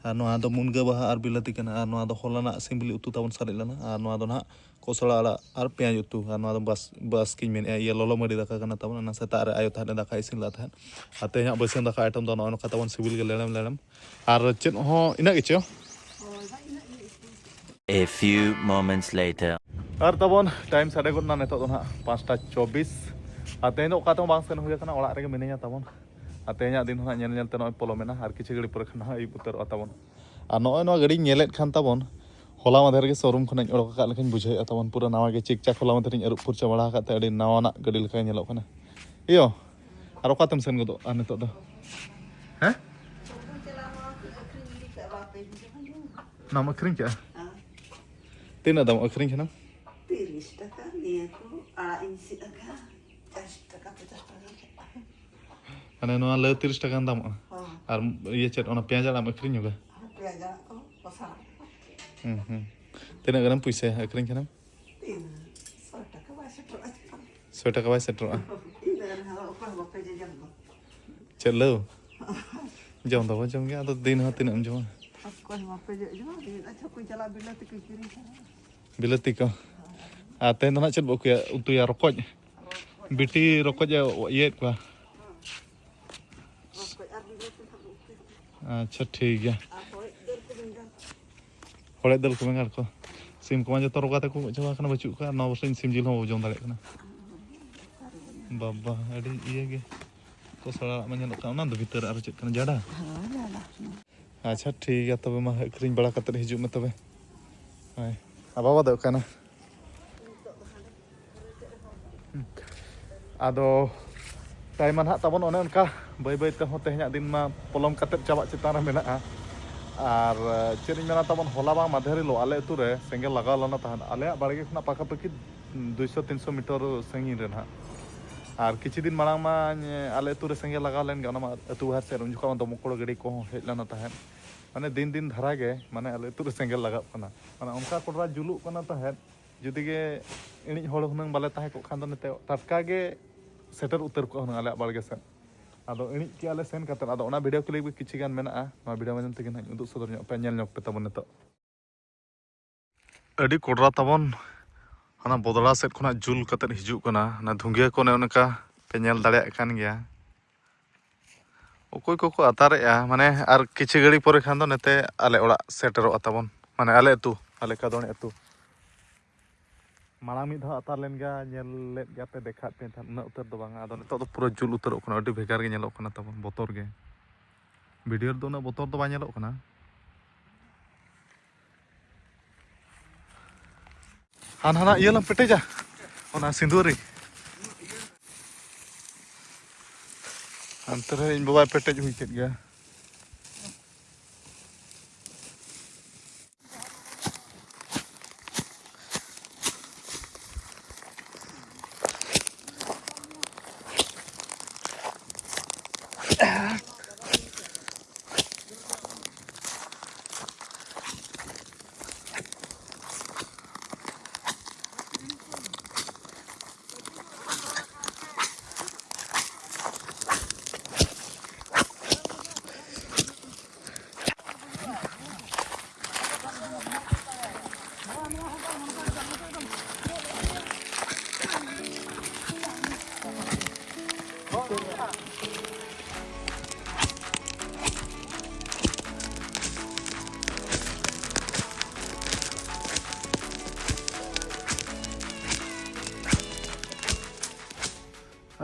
ᱟᱨ ᱱᱚᱣᱟ ᱫᱚ ᱢᱩᱱᱜᱟᱹ ᱵᱟᱦᱟ ᱟᱨ ᱵᱤᱞᱟᱹᱛᱤ ᱠᱟᱱᱟ᱾ ᱟᱨ ᱱᱚᱣᱟ ᱫᱚ ᱦᱚᱞᱟᱱᱟᱜ ᱥᱤᱢ ᱵᱤᱞᱤ ᱩᱛᱩ ᱛᱟᱵᱚᱱ ᱥᱟᱨᱮᱡ ᱞᱮᱱᱟ᱾ ᱟᱨ ᱱᱚᱣᱟ ᱫᱚ ᱱᱟᱦᱟᱜ ᱠᱚᱥᱲᱟ ᱟᱲᱟᱜ ᱟᱨ ᱯᱮᱸᱭᱟᱡᱽ ᱩᱛᱩ᱾ ᱟᱨ ᱱᱚᱣᱟ ᱫᱚ ᱵᱟᱥ-, ᱵᱟᱥᱠᱮᱧ ᱢᱮᱱᱮᱫᱼᱟ, ᱤᱭᱟᱹ, ᱞᱚᱞᱚ ᱢᱟᱹᱰᱤ ᱫᱟᱠᱟ ᱠᱟᱱᱟ ᱛᱟᱵᱚᱱ᱾ ᱚᱱᱟ ᱥᱮᱛᱟᱜ ᱨᱮ ᱟᱭᱳ ᱛᱟᱦᱮᱸᱫ ᱮ ᱫᱟᱠᱟ ᱤᱥᱤᱱ ᱞᱮᱫ ᱛᱟᱦᱮᱸᱫ᱾ ᱟᱨ ᱛᱮᱦᱮᱧᱟᱜ ᱵᱟᱹᱭᱥᱟᱹᱢ ᱫᱟᱠᱟ item ᱫᱚ ᱱᱚᱜᱼᱚᱭ ᱱᱚᱝᱠᱟ ᱛᱟᱵᱚᱱ, ᱥᱤᱵᱤᱞ ᱜᱮ ᱞᱮᱲᱮᱢ ᱞᱮᱲᱮᱢ᱾ ᱟᱨ ᱪᱮᱫ ᱦᱚᱸ ᱤᱱᱟᱹᱜ ᱜᱮᱪᱚ᱾ A few moments later. ᱟᱨ ᱛᱟᱵᱚᱱ time ᱥᱟᱰᱮ ᱜᱚᱫ ᱮᱱᱟ ᱱᱤᱛᱚᱜ ᱫᱚ ᱱᱟᱦᱟᱜ ᱯᱟᱸᱪᱴᱟ ᱪᱚᱵᱵᱤᱥ᱾ ᱟᱨ ᱛᱮᱦᱮᱧ ᱫᱚ ᱚᱠᱟ ᱛᱮᱦᱚᱸ ᱵᱟᱝ ᱥᱮᱱ ᱦᱩᱭ ᱟᱠᱟᱱᱟ, ᱚᱲᱟᱜ ᱨᱮᱜᱮ ᱢᱤᱱᱟᱹᱧᱟ ᱛᱟᱵᱚᱱ᱾ ᱟᱨ ᱛᱮᱦᱮᱧᱟᱜ ᱫᱤᱱ ᱦᱚᱸ ᱱᱟᱦᱟᱜ ᱧᱮᱞ ᱧᱮᱞ ᱛᱮ ᱱᱚᱜᱼᱚᱭ ᱯᱚᱞᱚᱢᱮᱱᱟ, ᱟᱨ ᱠᱤᱪᱷᱩ ᱜᱷᱟᱹᱲᱤ ᱯᱚᱨᱮ ᱠᱷᱟᱱ ᱱᱟᱦᱟᱜ ᱟᱹᱭᱩᱵ ᱩᱛᱟᱹᱨᱚᱜᱼᱟ ᱛᱟᱵᱚᱱ᱾ ᱟᱨ ᱱᱚᱜᱼᱚᱭ ᱱᱚᱣᱟ ᱜᱟᱹᱰᱤᱧ ᱧᱮᱞᱮᱫ ᱠᱷᱟᱱ ᱛᱟᱵᱚᱱ, ᱦᱚᱞᱟ ᱢᱟᱫᱷᱮᱨ ᱜᱮ showroom ᱠᱷᱚᱱᱟᱜ ᱤᱧ ᱚᱰᱚᱠ ᱟᱠᱟᱫ ᱞᱮᱠᱟᱧ ᱵᱩᱡᱷᱟᱹᱣᱮᱫᱼᱟ ᱛᱟᱵᱚᱱ, ᱯᱩᱨᱟᱹ ᱱᱟᱣᱟ ᱜᱮ ᱪᱤᱠ ᱪᱟᱠ ᱦᱚᱞᱟ ᱢᱟᱫᱷᱮᱨ ᱤᱧ ᱟᱹᱨᱩᱵ ᱯᱷᱩᱨᱪᱟᱹ ᱵᱟᱲᱟ ᱟᱠᱟᱫ ᱛᱮ ᱟᱹᱰᱤ ᱱᱟᱣᱟᱱᱟᱜ ᱜᱟᱹᱰᱤ ᱞᱮᱠᱟ ᱧᱮᱞᱚᱜ ᱠᱟᱱᱟ᱾ ᱤᱭᱳ, ᱟᱨ ᱚᱠᱟ ᱛᱮᱢ ᱥᱮᱱ ᱜᱚᱫᱚᱜᱼᱟ ᱱᱤᱛᱚᱜ ᱫᱚ? ᱦᱮᱸ? ᱚᱱᱟᱢ ᱟᱹᱠᱷᱨᱤᱧ ᱠᱮᱜᱼᱟ? ᱦᱮᱸ᱾ ᱛᱤᱱᱟᱹᱜ ᱫᱟᱢ ᱟᱹᱠᱷᱨᱤᱧ ᱠᱟᱱᱟ? ᱛᱤᱨᱤᱥ ᱴᱟᱠᱟ, ᱱᱤᱭᱟᱹ ᱠᱚ ᱟᱲᱟᱜ ᱤᱧ ᱥᱤᱫ ᱟᱠᱟᱫ, ᱪᱟᱥ ᱴᱟᱠᱟ, ᱯᱚᱧᱪᱟᱥ ᱴᱟᱠᱟ᱾ ᱢᱟᱱᱮ ᱱᱚᱣᱟ ᱞᱟᱹᱣ ᱛᱤᱨᱤᱥ ᱴᱟᱠᱟ ᱫᱟᱢᱚᱜᱼᱟ? ᱦᱚᱸ᱾ ᱟᱨ ᱤᱭᱟᱹ ᱪᱮᱫ, ᱚᱱᱟ ᱯᱮᱸᱭᱟᱡᱽ ᱟᱲᱟᱜ ᱮᱢ ᱟᱹᱠᱷᱨᱤᱧ ᱧᱚᱜᱟ? ᱦᱚᱸ, ᱯᱮᱸᱭᱟᱡᱽ ᱟᱲᱟᱜ ᱠᱚ, ᱠᱚᱥᱟ ᱟᱲᱟᱜ ᱠᱚ᱾ ᱦᱩᱸ, ᱦᱩᱸ᱾ ᱛᱤᱱᱟᱹᱜ ᱜᱟᱱᱮᱢ ᱯᱩᱭᱥᱟᱹᱭᱟ ᱟᱹᱠᱷᱨᱤᱧ ᱠᱷᱟᱱᱮᱢ? ᱛᱤᱱᱟᱹᱜ? ᱥᱚ ᱴᱟᱠᱟ ᱵᱟᱭ ᱥᱮᱴᱮᱨᱚᱜᱼᱟ᱾ ᱥᱚ ᱴᱟᱠᱟ ᱵᱟᱭ ᱥᱮᱴᱮᱨᱚᱜᱼᱟ? ᱤᱧ ᱫᱚ ᱮᱱ ᱦᱤᱞᱳᱜ ᱚᱠᱚᱭ ᱦᱚᱸ ᱵᱟᱯᱮ ᱡᱚᱡᱚᱢ ᱫᱚ᱾ ᱪᱮᱫ ᱞᱟᱹᱣ? ᱡᱚᱢ ᱫᱚᱵᱚ ᱡᱚᱢ ᱜᱮᱭᱟ, ᱟᱫᱚ ᱫᱤᱱ ᱦᱚᱸ ᱛᱤᱱᱟᱹᱜ ᱮᱢ ᱡᱚᱢᱟ? ᱚᱠᱚᱭ ᱦᱚᱸ ᱵᱟᱯᱮ ᱡᱚᱡᱚᱢᱟ, ᱫᱤᱱ ᱟᱪᱪᱷᱟ ᱠᱚ ᱪᱟᱞᱟᱜ ᱵᱤᱞᱟᱹᱛᱤ ᱠᱚ ᱠᱤᱨᱤᱧ ᱠᱟᱜᱼᱟ᱾ ᱵᱤᱞᱟᱹᱛᱤ ᱠᱚ᱾ ᱟᱨ ᱛᱮᱦᱮᱧ ᱫᱚ ᱱᱟᱜ ᱪᱮᱫ ᱵᱚ ᱩᱛᱩᱭᱟ? ᱨᱚᱠᱚᱡ᱾ ᱵᱤᱴᱤ ᱨᱚᱠᱚᱡ ᱮ ᱤᱭᱟᱹᱭᱮᱫ ᱠᱚᱣᱟ᱾ ᱨᱚᱠᱚᱡ ᱟᱨ ᱵᱤᱞᱟᱹᱛᱤ ᱱᱟᱜ ᱵᱚ ᱩᱛᱩᱭᱟ᱾ ᱟᱪᱪᱷᱟ, ᱴᱷᱤᱠ ᱜᱮᱭᱟ᱾ ᱟᱨ ᱦᱚᱲᱮᱡ ᱫᱟᱹᱞ ᱠᱚ, ᱵᱮᱸᱜᱟᱲ ᱠᱚ᱾ ᱦᱚᱲᱮᱡ ᱫᱟᱹᱞ ᱠᱚ, ᱵᱮᱸᱜᱟᱲ ᱠᱚ᱾ ᱥᱤᱢ ᱠᱚᱢᱟ ᱡᱚᱛᱚ ᱨᱚᱜᱟ ᱛᱮᱠᱚ ᱜᱚᱡ ᱪᱟᱵᱟ ᱟᱠᱟᱱᱟ, ᱵᱟᱹᱪᱩᱜ ᱠᱚᱣᱟ᱾ ᱱᱚᱣᱟ ᱵᱚᱨᱥᱟ ᱤᱧ ᱥᱤᱢ ᱡᱤᱞ ᱦᱚᱸ ᱵᱟᱵᱚ ᱡᱚᱢ ᱫᱟᱲᱮᱭᱟᱜ ᱠᱟᱱᱟ᱾ ᱵᱟᱵᱟ, ᱟᱹᱰᱤ ᱤᱭᱟᱹ ᱜᱮ᱾ ᱠᱚᱥᱲᱟ ᱟᱲᱟᱜ ᱢᱟ ᱧᱮᱞᱚᱜ ᱠᱟᱱ, ᱚᱱᱟ ᱫᱚ ᱵᱷᱤᱛᱟᱹᱨ ᱨᱮ ᱟᱨᱚ ᱪᱮᱫ ᱠᱟᱱᱟ? ᱡᱟᱰᱟ? ᱦᱳᱭ, ᱡᱟᱰᱟ᱾ ᱟᱪᱪᱷᱟ, ᱴᱷᱤᱠ ᱜᱮᱭᱟ ᱛᱚᱵᱮ, ᱢᱟ ᱟᱹᱠᱷᱨᱤᱧ ᱵᱟᱲᱟ ᱠᱟᱛᱮᱫ ᱦᱤᱡᱩᱜ ᱢᱮ ᱛᱚᱵᱮ᱾ ᱦᱳᱭ, ᱟᱨ ᱵᱟᱵᱟ ᱫᱚ ᱚᱠᱟᱭᱮᱱᱟ? ᱦᱩᱸ᱾ ᱟᱫᱚ time ᱢᱟ ᱱᱟᱦᱟᱜ ᱛᱟᱵᱚᱱ ᱚᱱᱮ ᱚᱱᱠᱟ ᱵᱟᱹᱭ ᱵᱟᱹᱭ ᱛᱮᱦᱚᱸ ᱛᱮᱦᱮᱧᱟᱜ ᱫᱤᱱ ᱢᱟ ᱯᱚᱞᱚᱢ ᱠᱟᱛᱮᱫ ᱪᱟᱵᱟᱜ ᱪᱮᱛᱟᱱ ᱨᱮ ᱢᱮᱱᱟᱜᱼᱟ᱾ ᱟᱨ ᱪᱮᱫ ᱤᱧ ᱢᱮᱱᱟ ᱛᱟᱵᱚᱱ, ᱦᱚᱞᱟ ᱵᱟᱝ ᱢᱟᱫᱷᱮᱨ ᱦᱤᱞᱳᱜ ᱟᱞᱮ ᱟᱹᱛᱩ ᱨᱮ ᱥᱮᱸᱜᱮᱞ ᱞᱟᱜᱟᱣ ᱞᱮᱱᱟ ᱛᱟᱦᱮᱸᱫ᱾ ᱟᱞᱮᱭᱟᱜ ᱵᱟᱲᱜᱮ ᱠᱷᱚᱱᱟᱜ ᱯᱟᱠᱟᱯᱟᱠᱤ ᱫᱩᱭᱥᱚ ᱛᱤᱱᱥᱚ meter ᱥᱟᱺᱜᱤᱧ ᱨᱮ ᱱᱟᱦᱟᱜ᱾ ᱟᱨ ᱠᱤᱪᱷᱩ ᱫᱤᱱ ᱢᱟᱲᱟᱝ ᱢᱟ ᱟᱞᱮ ᱟᱹᱛᱩ ᱨᱮ ᱥᱮᱸᱜᱮᱞ ᱞᱟᱜᱟᱣ ᱞᱮᱱ ᱜᱮ, ᱚᱱᱟ ᱢᱟ ᱟᱹᱛᱩ ᱵᱟᱦᱮᱨ ᱥᱮᱫ ᱨᱮ, ᱩᱱ ᱡᱚᱠᱷᱚᱱ ᱢᱟ ᱫᱚᱢᱚᱠᱚᱲ ᱜᱟᱹᱰᱤ ᱠᱚᱦᱚᱸ ᱦᱮᱡ ᱞᱮᱱᱟ ᱛᱟᱦᱮᱸᱫ᱾ ᱢᱟᱱᱮ ᱫᱤᱱ ᱫᱤᱱ ᱫᱷᱟᱨᱟ ᱜᱮ ᱢᱟᱱᱮ ᱟᱞᱮ ᱟᱹᱛᱩ ᱨᱮ ᱥᱮᱸᱜᱮᱞ ᱞᱟᱜᱟᱜ ᱠᱟᱱᱟ᱾ ᱢᱟᱱᱮ ᱚᱱᱠᱟ ᱠᱚᱰᱨᱟ ᱡᱩᱞᱩᱜ ᱠᱟᱱᱟ ᱛᱟᱦᱮᱸᱫ, ᱡᱩᱫᱤ ᱜᱮ ᱤᱬᱤᱡ ᱦᱚᱲ ᱦᱩᱱᱟᱹᱝ ᱵᱟᱞᱮ ᱛᱟᱦᱮᱸ ᱠᱚᱜ ᱠᱷᱟᱱ ᱫᱚ ᱱᱤᱛᱚᱜ ᱴᱟᱴᱠᱟ ᱜᱮ ᱥᱮᱴᱮᱨ ᱩᱛᱟᱹᱨ ᱠᱚᱜᱼᱟ ᱦᱩᱱᱟᱹᱝ ᱟᱞᱮᱭᱟᱜ ᱵᱟᱲᱜᱮ ᱥᱮᱫ᱾ ᱟᱫᱚ ᱤᱬᱤᱡ ᱠᱮᱜᱼᱟ ᱞᱮ ᱥᱮᱱ ᱠᱟᱛᱮᱫ, ᱟᱫᱚ ᱚᱱᱟ ᱵᱷᱤᱰᱤᱭᱳ ᱠᱞᱤᱯ ᱜᱮ ᱠᱤᱪᱷᱤ ᱜᱟᱱ ᱢᱮᱱᱟᱜᱼᱟ, ᱱᱚᱣᱟ ᱵᱷᱤᱰᱤᱭᱳ ᱢᱟᱫᱽᱫᱷᱚᱢ ᱛᱮᱜᱮ ᱱᱟᱦᱟᱜ ᱤᱧ ᱩᱫᱩᱜ ᱥᱚᱫᱚᱨ ᱧᱚᱜ ᱯᱮᱭᱟ, ᱧᱮᱞ ᱧᱚᱜ ᱯᱮ ᱛᱟᱵᱚᱱ ᱱᱤᱛᱚᱜ᱾ ᱟᱹᱰᱤ ᱠᱚᱰᱨᱟ ᱛᱟᱵᱚᱱ ᱦᱟᱱᱟ ᱵᱚᱫᱲᱟ ᱥᱮᱫ ᱠᱷᱚᱱᱟᱜ ᱡᱩᱞ ᱠᱟᱛᱮᱫ ᱦᱤᱡᱩᱜ ᱠᱟᱱᱟ, ᱚᱱᱟ ᱫᱷᱩᱸᱜᱤᱭᱟᱹ ᱠᱚ ᱚᱱᱮ ᱚᱱᱠᱟ ᱯᱮ ᱧᱮᱞ ᱫᱟᱲᱮᱭᱟᱜ ᱠᱟᱱ ᱜᱮᱭᱟ᱾ ᱚᱠᱚᱭ ᱠᱚᱠᱚ ᱟᱛᱟᱨᱮᱜᱼᱟ, ᱢᱟᱱᱮ ᱟᱨ ᱠᱤᱪᱷᱩ ᱜᱷᱟᱹᱲᱤ ᱯᱚᱨᱮ ᱠᱷᱟᱱ ᱫᱚ ᱱᱚᱛᱮ ᱟᱞᱮ ᱚᱲᱟᱜ ᱥᱮᱴᱮᱨᱚᱜᱼᱟ ᱛᱟᱵᱚᱱ, ᱢᱟᱱᱮ ᱟᱞᱮ ᱟᱹᱛᱩ, ᱟᱞᱮ ᱠᱟᱫᱚᱱ ᱟᱹᱛᱩ᱾ ᱢᱟᱲᱟᱝ ᱢᱤᱫ ᱫᱷᱟᱣ ᱟᱛᱟᱨ ᱞᱮᱱ ᱜᱮᱭᱟ, ᱧᱮᱞ ᱞᱮᱫ ᱜᱮᱭᱟ ᱯᱮ, ᱫᱮᱠᱷᱟᱣᱟᱫ ᱯᱮ ᱛᱟᱦᱮᱸᱫ, ᱩᱱᱟᱹᱜ ᱩᱛᱟᱹᱨ ᱫᱚ ᱵᱟᱝᱟ᱾ ᱟᱫᱚ ᱱᱤᱛᱚᱜ ᱫᱚ ᱯᱩᱨᱟᱹ ᱡᱩᱞ ᱩᱛᱟᱹᱨᱚᱜ ᱠᱟᱱᱟ, ᱟᱹᱰᱤ ᱵᱷᱮᱜᱟᱨ ᱜᱮ ᱧᱮᱞᱚᱜ ᱠᱟᱱᱟ ᱛᱟᱵᱚᱱ, ᱵᱚᱛᱚᱨ ᱜᱮ᱾ ᱵᱷᱤᱰᱤᱭᱳ ᱨᱮᱫᱚ ᱩᱱᱟᱹᱜ ᱵᱚᱛᱚᱨ ᱫᱚ ᱵᱟᱭ ᱧᱮᱞᱚᱜ ᱠᱟᱱᱟ᱾ ᱦᱟᱱᱟ ᱦᱟᱱᱟ ᱤᱭᱟᱹ ᱞᱟᱝ ᱯᱮᱴᱮᱡᱟ, ᱚᱱᱟ ᱥᱤᱸᱫᱩᱨᱤ᱾ ᱦᱟᱱᱛᱮ ᱨᱮ ᱤᱧ ᱵᱟᱵᱟᱭ ᱯᱮᱴᱮᱡ ᱦᱩᱭ ᱠᱮᱫ ᱜᱮᱭᱟ᱾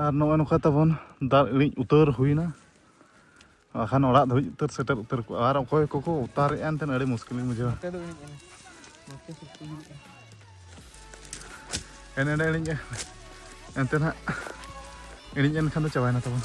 ᱟᱨ ᱱᱚᱜᱼᱚᱭ ᱱᱚᱝᱠᱟ ᱛᱟᱵᱚᱱ ᱫᱟᱜ ᱤᱬᱤᱡ ᱩᱛᱟᱹᱨ ᱦᱩᱭᱱᱟ᱾ ᱵᱟᱠᱷᱟᱱ ᱚᱲᱟᱜ ᱫᱷᱟᱹᱵᱤᱡ ᱩᱛᱟᱹᱨ ᱥᱮᱴᱮᱨ ᱩᱛᱟᱹᱨ ᱠᱚᱜᱼᱟ᱾ ᱟᱨ ᱚᱠᱚᱭ ᱠᱚᱠᱚ ᱚᱛᱟᱨᱮᱜᱼᱟ ᱮᱱᱛᱮ ᱟᱹᱰᱤ ᱢᱩᱥᱠᱤᱞ ᱤᱧ ᱵᱩᱡᱷᱟᱹᱣᱟ᱾ ᱱᱚᱛᱮ ᱫᱚ ᱤᱬᱤᱡ ᱮᱱᱟ᱾ ᱱᱚᱛᱮ ᱥᱩᱨ ᱠᱚ ᱤᱬᱤᱡ ᱮᱱᱟ᱾ ᱮᱱ ᱮᱱᱮ ᱤᱬᱤᱡ ᱮᱱᱛᱮ ᱱᱟᱦᱟᱜ ᱤᱬᱤᱡ ᱮᱱ ᱠᱷᱟᱱ ᱫᱚ ᱪᱟᱵᱟᱭᱮᱱᱟ ᱛᱟᱵᱚᱱ᱾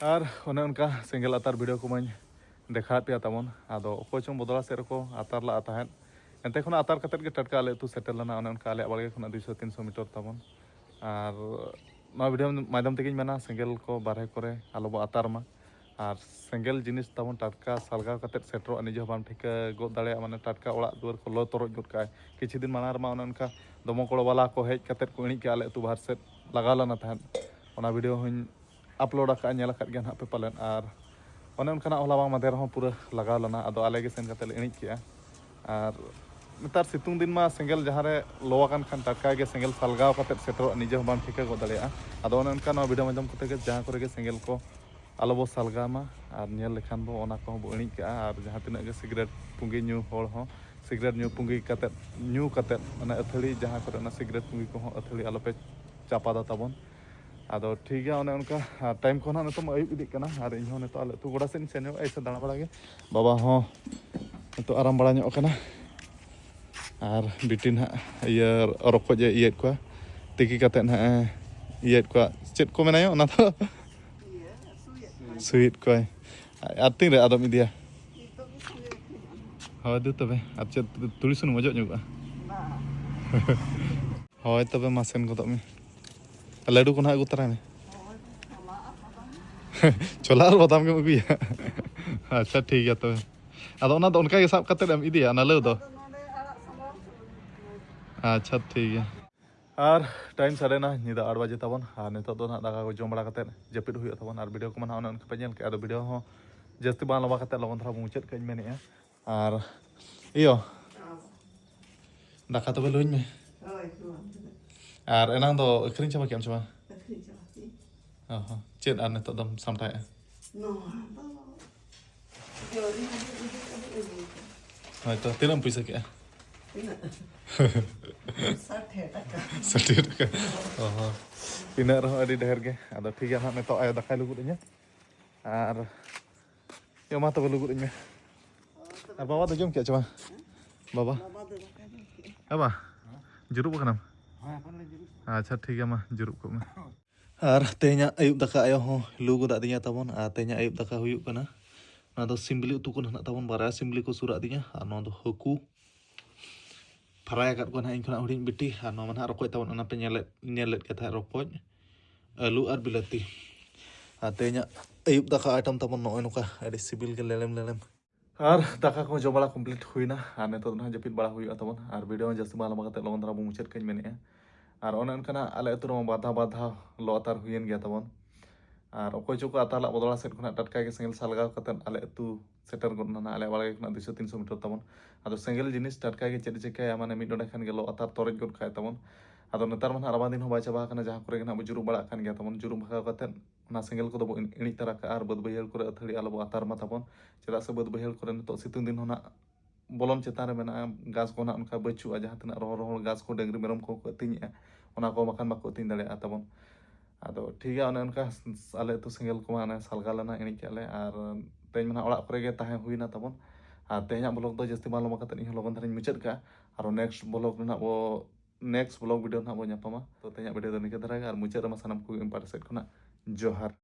ᱟᱨ ᱚᱱᱮ ᱚᱱᱠᱟ ᱥᱮᱸᱜᱮᱞ ᱟᱛᱟᱨ ᱵᱷᱤᱰᱤᱭᱳ ᱠᱚᱢᱟᱧ ᱫᱮᱠᱷᱟᱣᱟᱫ ᱯᱮᱭᱟ ᱛᱟᱵᱚᱱ᱾ ᱟᱫᱚ ᱚᱠᱚᱭ ᱪᱚᱝ ᱵᱚᱫᱚᱞᱟ ᱥᱮᱫ ᱨᱮᱠᱚ ᱟᱛᱟᱨ ᱞᱟᱜᱼᱟ ᱛᱟᱦᱮᱸᱫ᱾ ᱮᱱᱛᱮ ᱠᱷᱚᱱᱟᱜ ᱟᱛᱟᱨ ᱠᱟᱛᱮᱫ ᱜᱮ ᱴᱟᱴᱠᱟ ᱟᱞᱮ ᱟᱹᱛᱩ ᱥᱮᱴᱮᱨ ᱞᱮᱱᱟ᱾ ᱚᱱᱮ ᱚᱱᱠᱟ ᱟᱞᱮᱭᱟᱜ ᱵᱟᱲᱜᱮ ᱠᱷᱚᱱᱟᱜ ᱫᱩᱭᱥᱚ ᱛᱤᱱᱥᱚ ᱢᱤᱴᱟᱨ ᱛᱟᱵᱚᱱ᱾ ᱟᱨ ᱱᱚᱣᱟ ᱵᱷᱤᱰᱤᱭᱳ ᱢᱟᱫᱽᱫᱷᱚᱢ ᱛᱮᱜᱮᱧ ᱢᱮᱱᱟ, ᱥᱮᱸᱜᱮᱞ ᱠᱚ ᱵᱟᱨᱦᱮ ᱠᱚᱨᱮ ᱟᱞᱚ ᱵᱚ ᱟᱛᱟᱨ ᱢᱟ᱾ ᱟᱨ ᱥᱮᱸᱜᱮᱞ ᱡᱤᱱᱤᱥ ᱛᱟᱵᱚᱱ ᱴᱟᱴᱠᱟ ᱥᱟᱞᱜᱟᱣ ᱠᱟᱛᱮᱫ ᱥᱮᱴᱮᱨᱚᱜᱼᱟ, ᱱᱤᱡᱮ ᱦᱚᱸ ᱵᱟᱢ ᱴᱷᱤᱠᱟᱹ ᱜᱚᱫ ᱫᱟᱲᱮᱭᱟᱜᱼᱟ, ᱢᱟᱱᱮ ᱴᱟᱴᱠᱟ ᱚᱲᱟᱜ ᱫᱩᱣᱟᱹᱨ ᱠᱚ ᱞᱚ ᱛᱚᱨᱚᱡ ᱜᱚᱫ ᱠᱟᱜᱼᱟᱭ᱾ ᱠᱤᱪᱷᱩ ᱫᱤᱱ ᱢᱟᱲᱟᱝ ᱨᱮᱢᱟ ᱚᱱᱮ ᱚᱱᱠᱟ ᱫᱚᱢᱚᱠᱚᱲ ᱵᱟᱞᱟ ᱠᱚ ᱦᱮᱡ ᱠᱟᱛᱮᱫ ᱠᱚ ᱤᱬᱤᱡ ᱠᱮᱜᱼᱟ ᱟᱞᱮ ᱟᱹᱛᱩ ᱵᱟᱦᱟᱨ ᱥᱮᱫ, ᱞᱟᱜᱟᱣ ᱞᱮᱱᱟ ᱛᱟᱦᱮᱸᱫ᱾ ᱚᱱᱟ ᱵᱷᱤᱰᱤᱭᱳ ᱦᱚᱸᱧ ᱟᱯᱞᱳᱰ ᱟᱠᱟᱫᱼᱟ, ᱧᱮᱞ ᱟᱠᱟᱫ ᱜᱮᱭᱟ ᱱᱟᱦᱟᱜ ᱯᱮ ᱯᱟᱞᱮᱱ᱾ ᱟᱨ ᱚᱱᱮ ᱚᱱᱠᱟᱱᱟᱜ ᱦᱚᱞᱟ ᱵᱟᱝ ᱢᱟᱫᱷᱮᱨ ᱦᱚᱸ ᱯᱩᱨᱟᱹ ᱞᱟᱜᱟᱣ ᱞᱮᱱᱟ, ᱟᱫᱚ ᱟᱞᱮ ᱜᱮ ᱥᱮᱱ ᱠᱟᱛᱮᱫ ᱞᱮ ᱤᱬᱤᱡ ᱠᱮᱜᱼᱟ᱾ ᱟᱨ ᱱᱮᱛᱟᱨ ᱥᱤᱛᱩᱝ ᱫᱤᱱ ᱢᱟ ᱥᱮᱸᱜᱮᱞ ᱡᱟᱦᱟᱸ ᱨᱮ ᱞᱚ ᱟᱠᱟᱱ ᱠᱷᱟᱱ ᱴᱟᱴᱠᱟ ᱜᱮ ᱥᱮᱸᱜᱮᱞ ᱥᱟᱞᱜᱟᱣ ᱠᱟᱛᱮᱫ ᱥᱮᱴᱮᱨᱚᱜᱼᱟ, ᱱᱤᱡᱮ ᱦᱚᱸ ᱵᱟᱢ ᱴᱷᱤᱠᱟᱹ ᱜᱚᱫ ᱫᱟᱲᱮᱭᱟᱜᱼᱟ᱾ ᱟᱫᱚ ᱚᱱᱮ ᱚᱱᱠᱟ ᱱᱚᱣᱟ ᱵᱷᱤᱰᱤᱭᱳ ᱢᱟᱫᱽᱫᱷᱚᱢ ᱠᱚᱛᱮ ᱜᱮ ᱡᱟᱦᱟᱸ ᱠᱚᱨᱮ ᱜᱮ ᱥᱮᱸᱜᱮᱞ ᱠᱚ ᱟᱞᱚ ᱵᱚ ᱥᱟᱞᱜᱟᱣ ᱢᱟ, ᱟᱨ ᱧᱮᱞ ᱞᱮᱠᱷᱟᱱ ᱵᱚ ᱚᱱᱟ ᱠᱚᱦᱚᱸ ᱵᱚ ᱤᱬᱤᱡ ᱠᱟᱜᱼᱟ᱾ ᱟᱨ ᱡᱟᱦᱟᱸ ᱛᱤᱱᱟᱹᱜ ᱜᱮ ᱥᱤᱜᱨᱮᱴ ᱯᱩᱸᱜᱤ ᱧᱩ ᱦᱚᱲ ᱦᱚᱸ ᱥᱤᱜᱨᱮᱴ ᱧᱩ ᱯᱩᱸᱜᱤ ᱠᱟᱛᱮᱫ, ᱧᱩ ᱠᱟᱛᱮᱫ ᱚᱱᱟ ᱟᱹᱛᱷᱟᱹᱲᱤ ᱡᱟᱦᱟᱸ ᱠᱚᱨᱮ ᱚᱱᱟ ᱥᱤᱜᱨᱮᱴ ᱯᱩᱸᱜᱤ ᱠᱚᱦᱚᱸ ᱟᱹᱛᱷᱟᱹᱲᱤ ᱟᱞᱚᱯᱮ ᱪᱟᱯᱟᱫᱟ ᱛᱟᱵᱚᱱ᱾ ᱟᱫᱚ ᱴᱷᱤᱠ ᱜᱮᱭᱟ, ᱚᱱᱮ ᱚᱱᱠᱟ, ᱟᱨ ᱴᱟᱭᱤᱢ ᱠᱚ ᱱᱟᱦᱟᱜ ᱱᱤᱛᱚᱜ ᱢᱟ ᱟᱹᱭᱩᱵ ᱤᱫᱤᱜ ᱠᱟᱱᱟ, ᱟᱨ ᱤᱧ ᱦᱚᱸ ᱱᱤᱛᱚᱜ ᱟᱞᱮ ᱟᱹᱛᱩ ᱜᱚᱰᱟ ᱥᱮᱫ ᱤᱧ ᱥᱮᱱ ᱧᱚᱜᱼᱟ, ᱮᱭᱥᱮ ᱫᱟᱬᱟ ᱵᱟᱲᱟ ᱜᱮ᱾ ᱵᱟᱵᱟ ᱦᱚᱸ ᱱᱤᱛᱚᱜ ᱟᱨᱟᱢ ᱵᱟᱲᱟ ᱧᱚᱜ ᱠᱟᱱᱟ, ᱟᱨ ᱵᱤᱴᱤ ᱱᱟᱦᱟᱜ ᱤᱭᱟᱹ ᱨᱚᱠᱚᱡ ᱮ ᱤᱭᱟᱹᱭᱮᱫ ᱠᱚᱣᱟ, ᱛᱤᱠᱤ ᱠᱟᱛᱮᱫ ᱱᱟᱦᱟᱜ ᱮ ᱤᱭᱟᱹᱭᱮᱫ ᱠᱚᱣᱟ᱾ ᱪᱮᱫ ᱠᱚ ᱢᱮᱱᱟᱭᱟ ᱚᱱᱟ ᱫᱚ? ᱥᱩᱭᱮᱫ ᱠᱚᱣᱟᱭ᱾ ᱟᱨ ᱛᱤᱱᱨᱮ ᱟᱫᱚᱢ ᱤᱫᱤᱭᱟ? ᱦᱳᱭ, ᱫᱩ ᱛᱚᱵᱮ᱾ ᱟᱨ ᱪᱮᱫ ᱛᱩᱲᱤ ᱥᱩᱱᱩᱢ ᱚᱡᱚᱜ ᱧᱚᱜᱚᱜᱼᱟ? ᱦᱳᱭ, ᱛᱚᱵᱮ ᱢᱟ ᱥᱮᱱ ᱜᱚᱫᱚᱜ ᱢᱮ᱾ ᱞᱟᱹᱰᱩ ᱠᱚ ᱱᱟᱦᱟᱜ ᱟᱹᱜᱩ ᱛᱚᱨᱟᱭ ᱢᱮ᱾ ᱪᱷᱳᱞᱟ ᱟᱨ ᱵᱟᱫᱟᱢ ᱜᱮᱢ ᱟᱹᱜᱩᱭᱟ? ᱟᱪᱪᱷᱟ, ᱴᱷᱤᱠ ᱜᱮᱭᱟ ᱛᱚᱵᱮ᱾ ᱟᱫᱚ ᱚᱱᱟ ᱫᱚ ᱚᱱᱠᱟ ᱜᱮ ᱥᱟᱵ ᱠᱟᱛᱮᱫ ᱮᱢ ᱤᱫᱤᱭᱟ, ᱚᱱᱟ ᱞᱟᱹᱣ ᱫᱚ? ᱟᱪᱪᱷᱟ, ᱴᱷᱤᱠ ᱜᱮᱭᱟ᱾ ᱟᱨ ᱴᱟᱭᱤᱢ ᱥᱟᱰᱮᱱᱟ ᱧᱤᱫᱟᱹ ᱟᱴ ᱵᱟᱡᱮ ᱛᱟᱵᱚᱱ, ᱟᱨ ᱱᱤᱛᱚᱜ ᱫᱚ ᱱᱟᱦᱟᱜ ᱫᱟᱠᱟ ᱠᱚ ᱡᱚᱢ ᱵᱟᱲᱟ ᱠᱟᱛᱮᱫ ᱡᱟᱹᱯᱤᱫ ᱦᱩᱭᱩᱜ ᱛᱟᱵᱚᱱ᱾ ᱟᱨ ᱵᱷᱤᱰᱤᱭᱳ ᱠᱚᱢᱟ ᱱᱟᱦᱟᱜ ᱚᱱᱮ ᱚᱱᱠᱟ ᱯᱮ ᱧᱮᱞ ᱠᱮᱜᱼᱟ, ᱟᱫᱚ ᱵᱷᱤᱰᱤᱭᱳ ᱦᱚᱸ ᱡᱟᱹᱥᱛᱤ ᱵᱟᱝ ᱞᱚᱢᱵᱟ ᱠᱟᱛᱮᱫ ᱞᱚᱜᱚᱱ ᱫᱷᱟᱨᱟ ᱵᱚᱱ ᱢᱩᱪᱟᱹᱫ ᱠᱟᱜ ᱤᱧ ᱢᱮᱱᱮᱫᱼᱟ᱾ ᱟᱨ ᱤᱭᱟᱹ, ᱫᱟᱠᱟ ᱛᱚᱵᱮ ᱞᱩᱧ ᱢᱮ᱾ ᱦᱳᱭ, ᱞᱩᱣᱟᱹᱧ ᱢᱮ᱾ ᱟᱨ ᱮᱱᱟᱝ ᱫᱚ ᱟᱹᱠᱷᱨᱤᱧ ᱪᱟᱵᱟ ᱠᱮᱜ ᱟᱢ ᱥᱮ ᱵᱟᱝ? ᱟᱹᱠᱷᱨᱤᱧ ᱪᱟᱵᱟ ᱠᱮᱜ ᱟᱹᱧ᱾ ᱚ ᱦᱚᱸ᱾ ᱪᱮᱫ ᱟᱨ ᱱᱤᱛᱚᱜ ᱫᱚᱢ ᱥᱟᱢᱴᱟᱣᱮᱜᱼᱟ? ᱱᱚᱣᱟ ᱫᱚ ᱡᱚ ᱨᱮᱱᱟᱜ ᱜᱮ ᱩᱰᱩᱠ ᱟᱹᱜᱩ ᱟᱹᱜᱩ ᱠᱟᱜᱼᱟ᱾ ᱦᱳᱭ ᱛᱚ, ᱛᱤᱱᱟᱹᱜ ᱮᱢ ᱯᱩᱭᱥᱟᱹ ᱠᱮᱜᱼᱟ? ᱛᱤᱱᱟᱹᱜ? ᱥᱟᱴᱷᱮ ᱴᱟᱠᱟ᱾ ᱥᱟᱴᱷᱮ ᱴᱟᱠᱟ᱾ ᱚ ᱦᱚᱸ᱾ ᱤᱱᱟᱹᱜ ᱨᱮᱦᱚᱸ ᱟᱹᱰᱤ ᱰᱷᱮᱨ ᱜᱮ᱾ ᱟᱫᱚ ᱴᱷᱤᱠ ᱜᱮᱭᱟ, ᱱᱟᱦᱟᱜ ᱱᱤᱛᱚᱜ ᱟᱭᱳ ᱫᱟᱠᱟᱭ ᱞᱩᱜᱩᱫ ᱤᱧᱟ᱾ ᱟᱨ ᱡᱚᱢᱟ ᱛᱚᱵᱮ ᱞᱩᱜᱩᱫ ᱤᱧ ᱢᱮ᱾ ᱟᱨ ᱵᱟᱵᱟ ᱫᱚ ᱡᱚᱢ ᱠᱮᱜᱼᱟ ᱪᱮ ᱵᱟᱝ? ᱵᱟᱵᱟ? ᱵᱟᱵᱟ ᱫᱚ ᱫᱟᱠᱟ ᱡᱚᱢ ᱠᱮᱜᱼᱟ᱾ ᱵᱟᱵᱟ, ᱡᱩᱨᱩᱜ ᱠᱟᱱᱟᱢ? ᱦᱮᱸ, ᱮᱠᱷᱚᱱ ᱞᱮ ᱡᱩᱨᱩᱜ ᱠᱟᱱᱟ᱾ ᱟᱪᱪᱷᱟ, ᱴᱷᱤᱠ ᱜᱮᱭᱟ, ᱢᱟ ᱡᱩᱨᱩᱜ ᱠᱚᱜ ᱢᱮ᱾ ᱟᱨ ᱛᱮᱦᱮᱧᱟᱜ ᱟᱹᱭᱩᱵ ᱫᱟᱠᱟ ᱟᱭᱳ ᱦᱚᱸ ᱞᱩ ᱜᱚᱫᱟᱜ ᱫᱤᱧᱟ ᱛᱟᱵᱚᱱ᱾ ᱟᱨ ᱛᱮᱦᱮᱧᱟᱜ ᱟᱹᱭᱩᱵ ᱫᱟᱠᱟ ᱦᱩᱭᱩᱜ ᱠᱟᱱᱟ, ᱱᱚᱣᱟ ᱫᱚ ᱥᱤᱢᱵᱤᱞᱤ ᱩᱛᱩ ᱠᱚ ᱱᱟᱦᱟᱜ ᱛᱟᱵᱚᱱ, ᱵᱟᱨᱭᱟ ᱥᱤᱢᱵᱤᱞᱤ ᱠᱚ ᱥᱩᱨᱟᱜ ᱫᱤᱧᱟ᱾ ᱟᱨ ᱱᱚᱣᱟ ᱫᱚ ᱦᱟᱹᱠᱩ ᱯᱷᱟᱨᱟᱭ ᱟᱠᱟᱫ ᱠᱚᱣᱟ ᱱᱟᱦᱟᱜ ᱤᱧ ᱠᱷᱚᱱᱟᱜ ᱦᱩᱰᱤᱧ ᱵᱤᱴᱤ᱾ ᱟᱨ ᱱᱚᱣᱟ ᱢᱟ ᱱᱟᱦᱟᱜ ᱨᱚᱠᱚᱡ ᱛᱟᱵᱚᱱ, ᱚᱱᱟ ᱯᱮ ᱧᱮᱞᱮᱫ, ᱧᱮᱞ ᱞᱮᱫ ᱜᱮ ᱛᱟᱦᱮᱸᱫ, ᱨᱚᱠᱚᱡ, ᱟᱹᱞᱩ ᱟᱨ ᱵᱤᱞᱟᱹᱛᱤ᱾ ᱟᱨ ᱛᱮᱦᱮᱧᱟᱜ ᱟᱹᱭᱩᱵ ᱫᱟᱠᱟ ᱟᱭᱴᱮᱢ ᱛᱟᱵᱚᱱ ᱱᱚᱜᱼᱚᱭ ᱱᱚᱝᱠᱟ ᱟᱹᱰᱤ ᱥᱤᱵᱤᱞ ᱜᱮ ᱞᱮᱞᱮᱢ ᱞᱮᱞᱮᱢ᱾ ᱟᱨ ᱫᱟᱠᱟ ᱠᱚ ᱡᱚᱢ ᱵᱟᱲᱟ ᱠᱚᱢᱯᱞᱤᱴ ᱦᱩᱭᱱᱟ᱾ ᱟᱨ ᱱᱤᱛᱚᱜ ᱫᱚ ᱱᱟᱦᱟᱜ ᱡᱟᱹᱯᱤᱫ ᱵᱟᱲᱟ ᱦᱩᱭᱩᱜᱼᱟ ᱛᱟᱵᱚᱱ᱾ ᱟᱨ ᱵᱷᱤᱰᱤᱭᱳ ᱦᱚᱸ ᱡᱟᱹᱥᱛᱤ ᱵᱟᱝ ᱞᱚᱢᱵᱟ ᱠᱟᱛᱮ ᱞᱚᱜᱚᱱ ᱫᱷᱟᱨᱟ ᱵᱚᱱ ᱢᱩᱪᱟᱹᱫ ᱠᱟᱜ ᱤᱧ ᱢᱮᱱᱮᱫᱼᱟ᱾ ᱟᱨ ᱚᱱᱮ ᱚᱱᱠᱟᱱᱟᱜ ᱟᱞᱮ ᱟᱹᱛᱩ ᱨᱮᱢᱟ ᱵᱟᱨ ᱫᱷᱟᱣ ᱵᱟᱨ ᱫᱷᱟᱣ ᱞᱚ ᱟᱛᱟᱨ ᱦᱩᱭᱮᱱ ᱜᱮᱭᱟ ᱛᱟᱵᱚᱱ᱾ ᱟᱨ ᱚᱠᱚᱭ ᱪᱚᱠᱚ ᱟᱛᱟᱨ ᱞᱟᱜ ᱵᱚᱫᱚᱞᱟ ᱥᱮᱫ ᱠᱷᱚᱱᱟᱜ ᱴᱟᱴᱠᱟ ᱜᱮ ᱥᱮᱸᱜᱮᱞ ᱥᱟᱞᱜᱟᱣ ᱠᱟᱛᱮᱫ ᱟᱞᱮ ᱟᱹᱛᱩ ᱥᱮᱴᱮᱨ ᱜᱚᱫ ᱮᱱᱟ, ᱟᱞᱮ ᱵᱟᱲᱜᱮ ᱠᱷᱚᱱᱟᱜ ᱫᱩᱭᱥᱚ ᱛᱤᱱᱥᱚ ᱢᱤᱴᱟᱨ ᱛᱟᱵᱚᱱ᱾ ᱟᱫᱚ ᱥᱮᱸᱜᱮᱞ ᱡᱤᱱᱤᱥ ᱴᱟᱴᱠᱟ ᱜᱮ ᱪᱮᱫ ᱮ ᱪᱤᱠᱟᱹᱭᱟ, ᱢᱟᱱᱮ ᱢᱤᱫ ᱰᱚᱸᱰᱮ ᱠᱷᱟᱱ ᱜᱮ ᱞᱚ ᱟᱛᱟᱨ ᱛᱚᱨᱚᱡ ᱜᱚᱫ ᱠᱟᱜᱼᱟᱭ ᱛᱟᱵᱚᱱ᱾ ᱟᱫᱚ ᱱᱮᱛᱟᱨ ᱢᱟ ᱱᱟᱦᱟᱜ ᱨᱟᱵᱟᱝ ᱫᱤᱱ ᱦᱚᱸ ᱵᱟᱭ ᱪᱟᱵᱟ ᱟᱠᱟᱱᱟ, ᱡᱟᱦᱟᱸ ᱠᱚᱨᱮ ᱜᱮ ᱱᱟᱦᱟᱜ ᱵᱚ ᱡᱩᱨᱩᱜ ᱵᱟᱲᱟᱜ ᱠᱟᱱ ᱜᱮᱭᱟ ᱛᱟᱵᱚᱱ, ᱡᱩᱨᱩᱜ ᱵᱷᱟᱜᱟᱣ ᱠᱟᱛᱮᱫ ᱚᱱᱟ ᱥᱮᱸᱜᱮᱞ ᱠᱚᱫᱚ ᱵᱚ ᱤᱬᱤᱡ ᱛᱟᱨᱟ ᱠᱟᱜᱼᱟ ᱟᱨ ᱵᱟᱹᱫᱽ ᱵᱟᱹᱭᱦᱟᱹᱲ ᱠᱚᱨᱮ ᱟᱹᱛᱷᱟᱹᱲᱤ ᱟᱞᱚ ᱵᱚ ᱟᱛᱟᱨ ᱢᱟ ᱛᱟᱵᱚᱱ᱾ ᱪᱮᱫᱟᱜ ᱥᱮ ᱵᱟᱹᱫᱽ ᱵᱟᱹᱭᱦᱟᱹᱲ ᱠᱚᱨᱮ ᱱᱤᱛᱚᱜ ᱥᱤᱛᱩᱝ ᱫᱤᱱ ᱦᱚᱸ ᱱᱟᱦᱟᱜ ᱵᱚᱞᱚᱱ ᱪᱮᱛᱟᱱ ᱨᱮ ᱢᱮᱱᱟᱜᱼᱟ, ᱜᱷᱟᱥ ᱠᱚ ᱱᱟᱦᱟᱜ ᱚᱱᱠᱟ ᱵᱟᱹᱪᱩᱜᱼᱟ, ᱡᱟᱦᱟᱸ ᱛᱤᱱᱟᱹᱜ ᱨᱚᱦᱚᱲ ᱨᱚᱦᱚᱲ ᱜᱷᱟᱥ ᱠᱚ ᱰᱟᱹᱝᱨᱤ ᱢᱮᱨᱚᱢ ᱠᱚᱦᱚᱸ ᱠᱚ ᱟᱹᱛᱤᱧᱮᱫᱼᱟ, ᱚᱱᱟ ᱠᱚ ᱵᱟᱠᱷᱟᱱ ᱵᱟᱠᱚ ᱟᱹᱛᱤᱧ ᱫᱟᱲᱮᱭᱟᱜᱼᱟ ᱛᱟᱵᱚᱱ᱾ ᱟᱫᱚ ᱴᱷᱤᱠ ᱜᱮᱭᱟ, ᱚᱱᱮ ᱚᱱᱠᱟ ᱟᱞᱮ ᱟᱹᱛᱩ ᱥᱮᱸᱜᱮᱞ ᱠᱚᱢᱟ ᱚᱱᱮ ᱥᱟᱞᱜᱟ ᱞᱮᱱᱟ, ᱤᱬᱤᱡ ᱠᱮᱜᱼᱟ ᱞᱮ᱾ ᱟᱨ ᱛᱮᱦᱮᱧ ᱢᱟ ᱱᱟᱦᱟᱜ ᱚᱲᱟᱜ ᱠᱚᱨᱮ ᱜᱮ ᱛᱟᱦᱮᱸ ᱦᱩᱭᱱᱟ ᱛᱟᱵᱚᱱ᱾ ᱟᱨ ᱛᱮᱦᱮᱧᱟᱜ ᱵᱞᱚᱜ ᱫᱚ ᱡᱟᱹᱥᱛᱤ ᱵᱟᱝ ᱞᱚᱢᱵᱟ ᱠᱟᱛᱮᱫ ᱤᱧ ᱦᱚᱸ ᱞᱚᱜᱚᱱ ᱫᱷᱟᱨᱟᱧ ᱢᱩᱪᱟᱹᱫ ᱠᱟᱜᱼᱟ᱾ ᱟᱨᱚ ᱱᱮᱠᱥᱴ ᱵᱞᱚᱜ ᱨᱮᱱᱟᱜ ᱵᱚ, ᱱᱮᱠᱥᱴ ᱵᱞᱚᱜ ᱵᱷᱤᱰᱤᱭᱳ ᱨᱮᱱᱟᱜ ᱵᱚ ᱧᱟᱯᱟᱢᱟ᱾ ᱛᱚ ᱛᱮᱦᱮᱧᱟᱜ ᱵᱷᱤᱰᱤᱭᱳ ᱫᱚ ᱱᱤᱝᱠᱟᱹ ᱫᱷᱟᱨᱟ ᱜᱮ᱾ ᱟᱨ ᱢᱩᱪᱟᱹᱫ ᱨᱮᱢᱟ ᱥᱟᱱᱟᱢ ᱠᱚᱜᱮ ᱤᱧ ᱯᱟᱦᱴᱟ ᱥᱮᱫ ᱠᱷᱚᱱᱟᱜ ᱡᱚᱦᱟᱨ᱾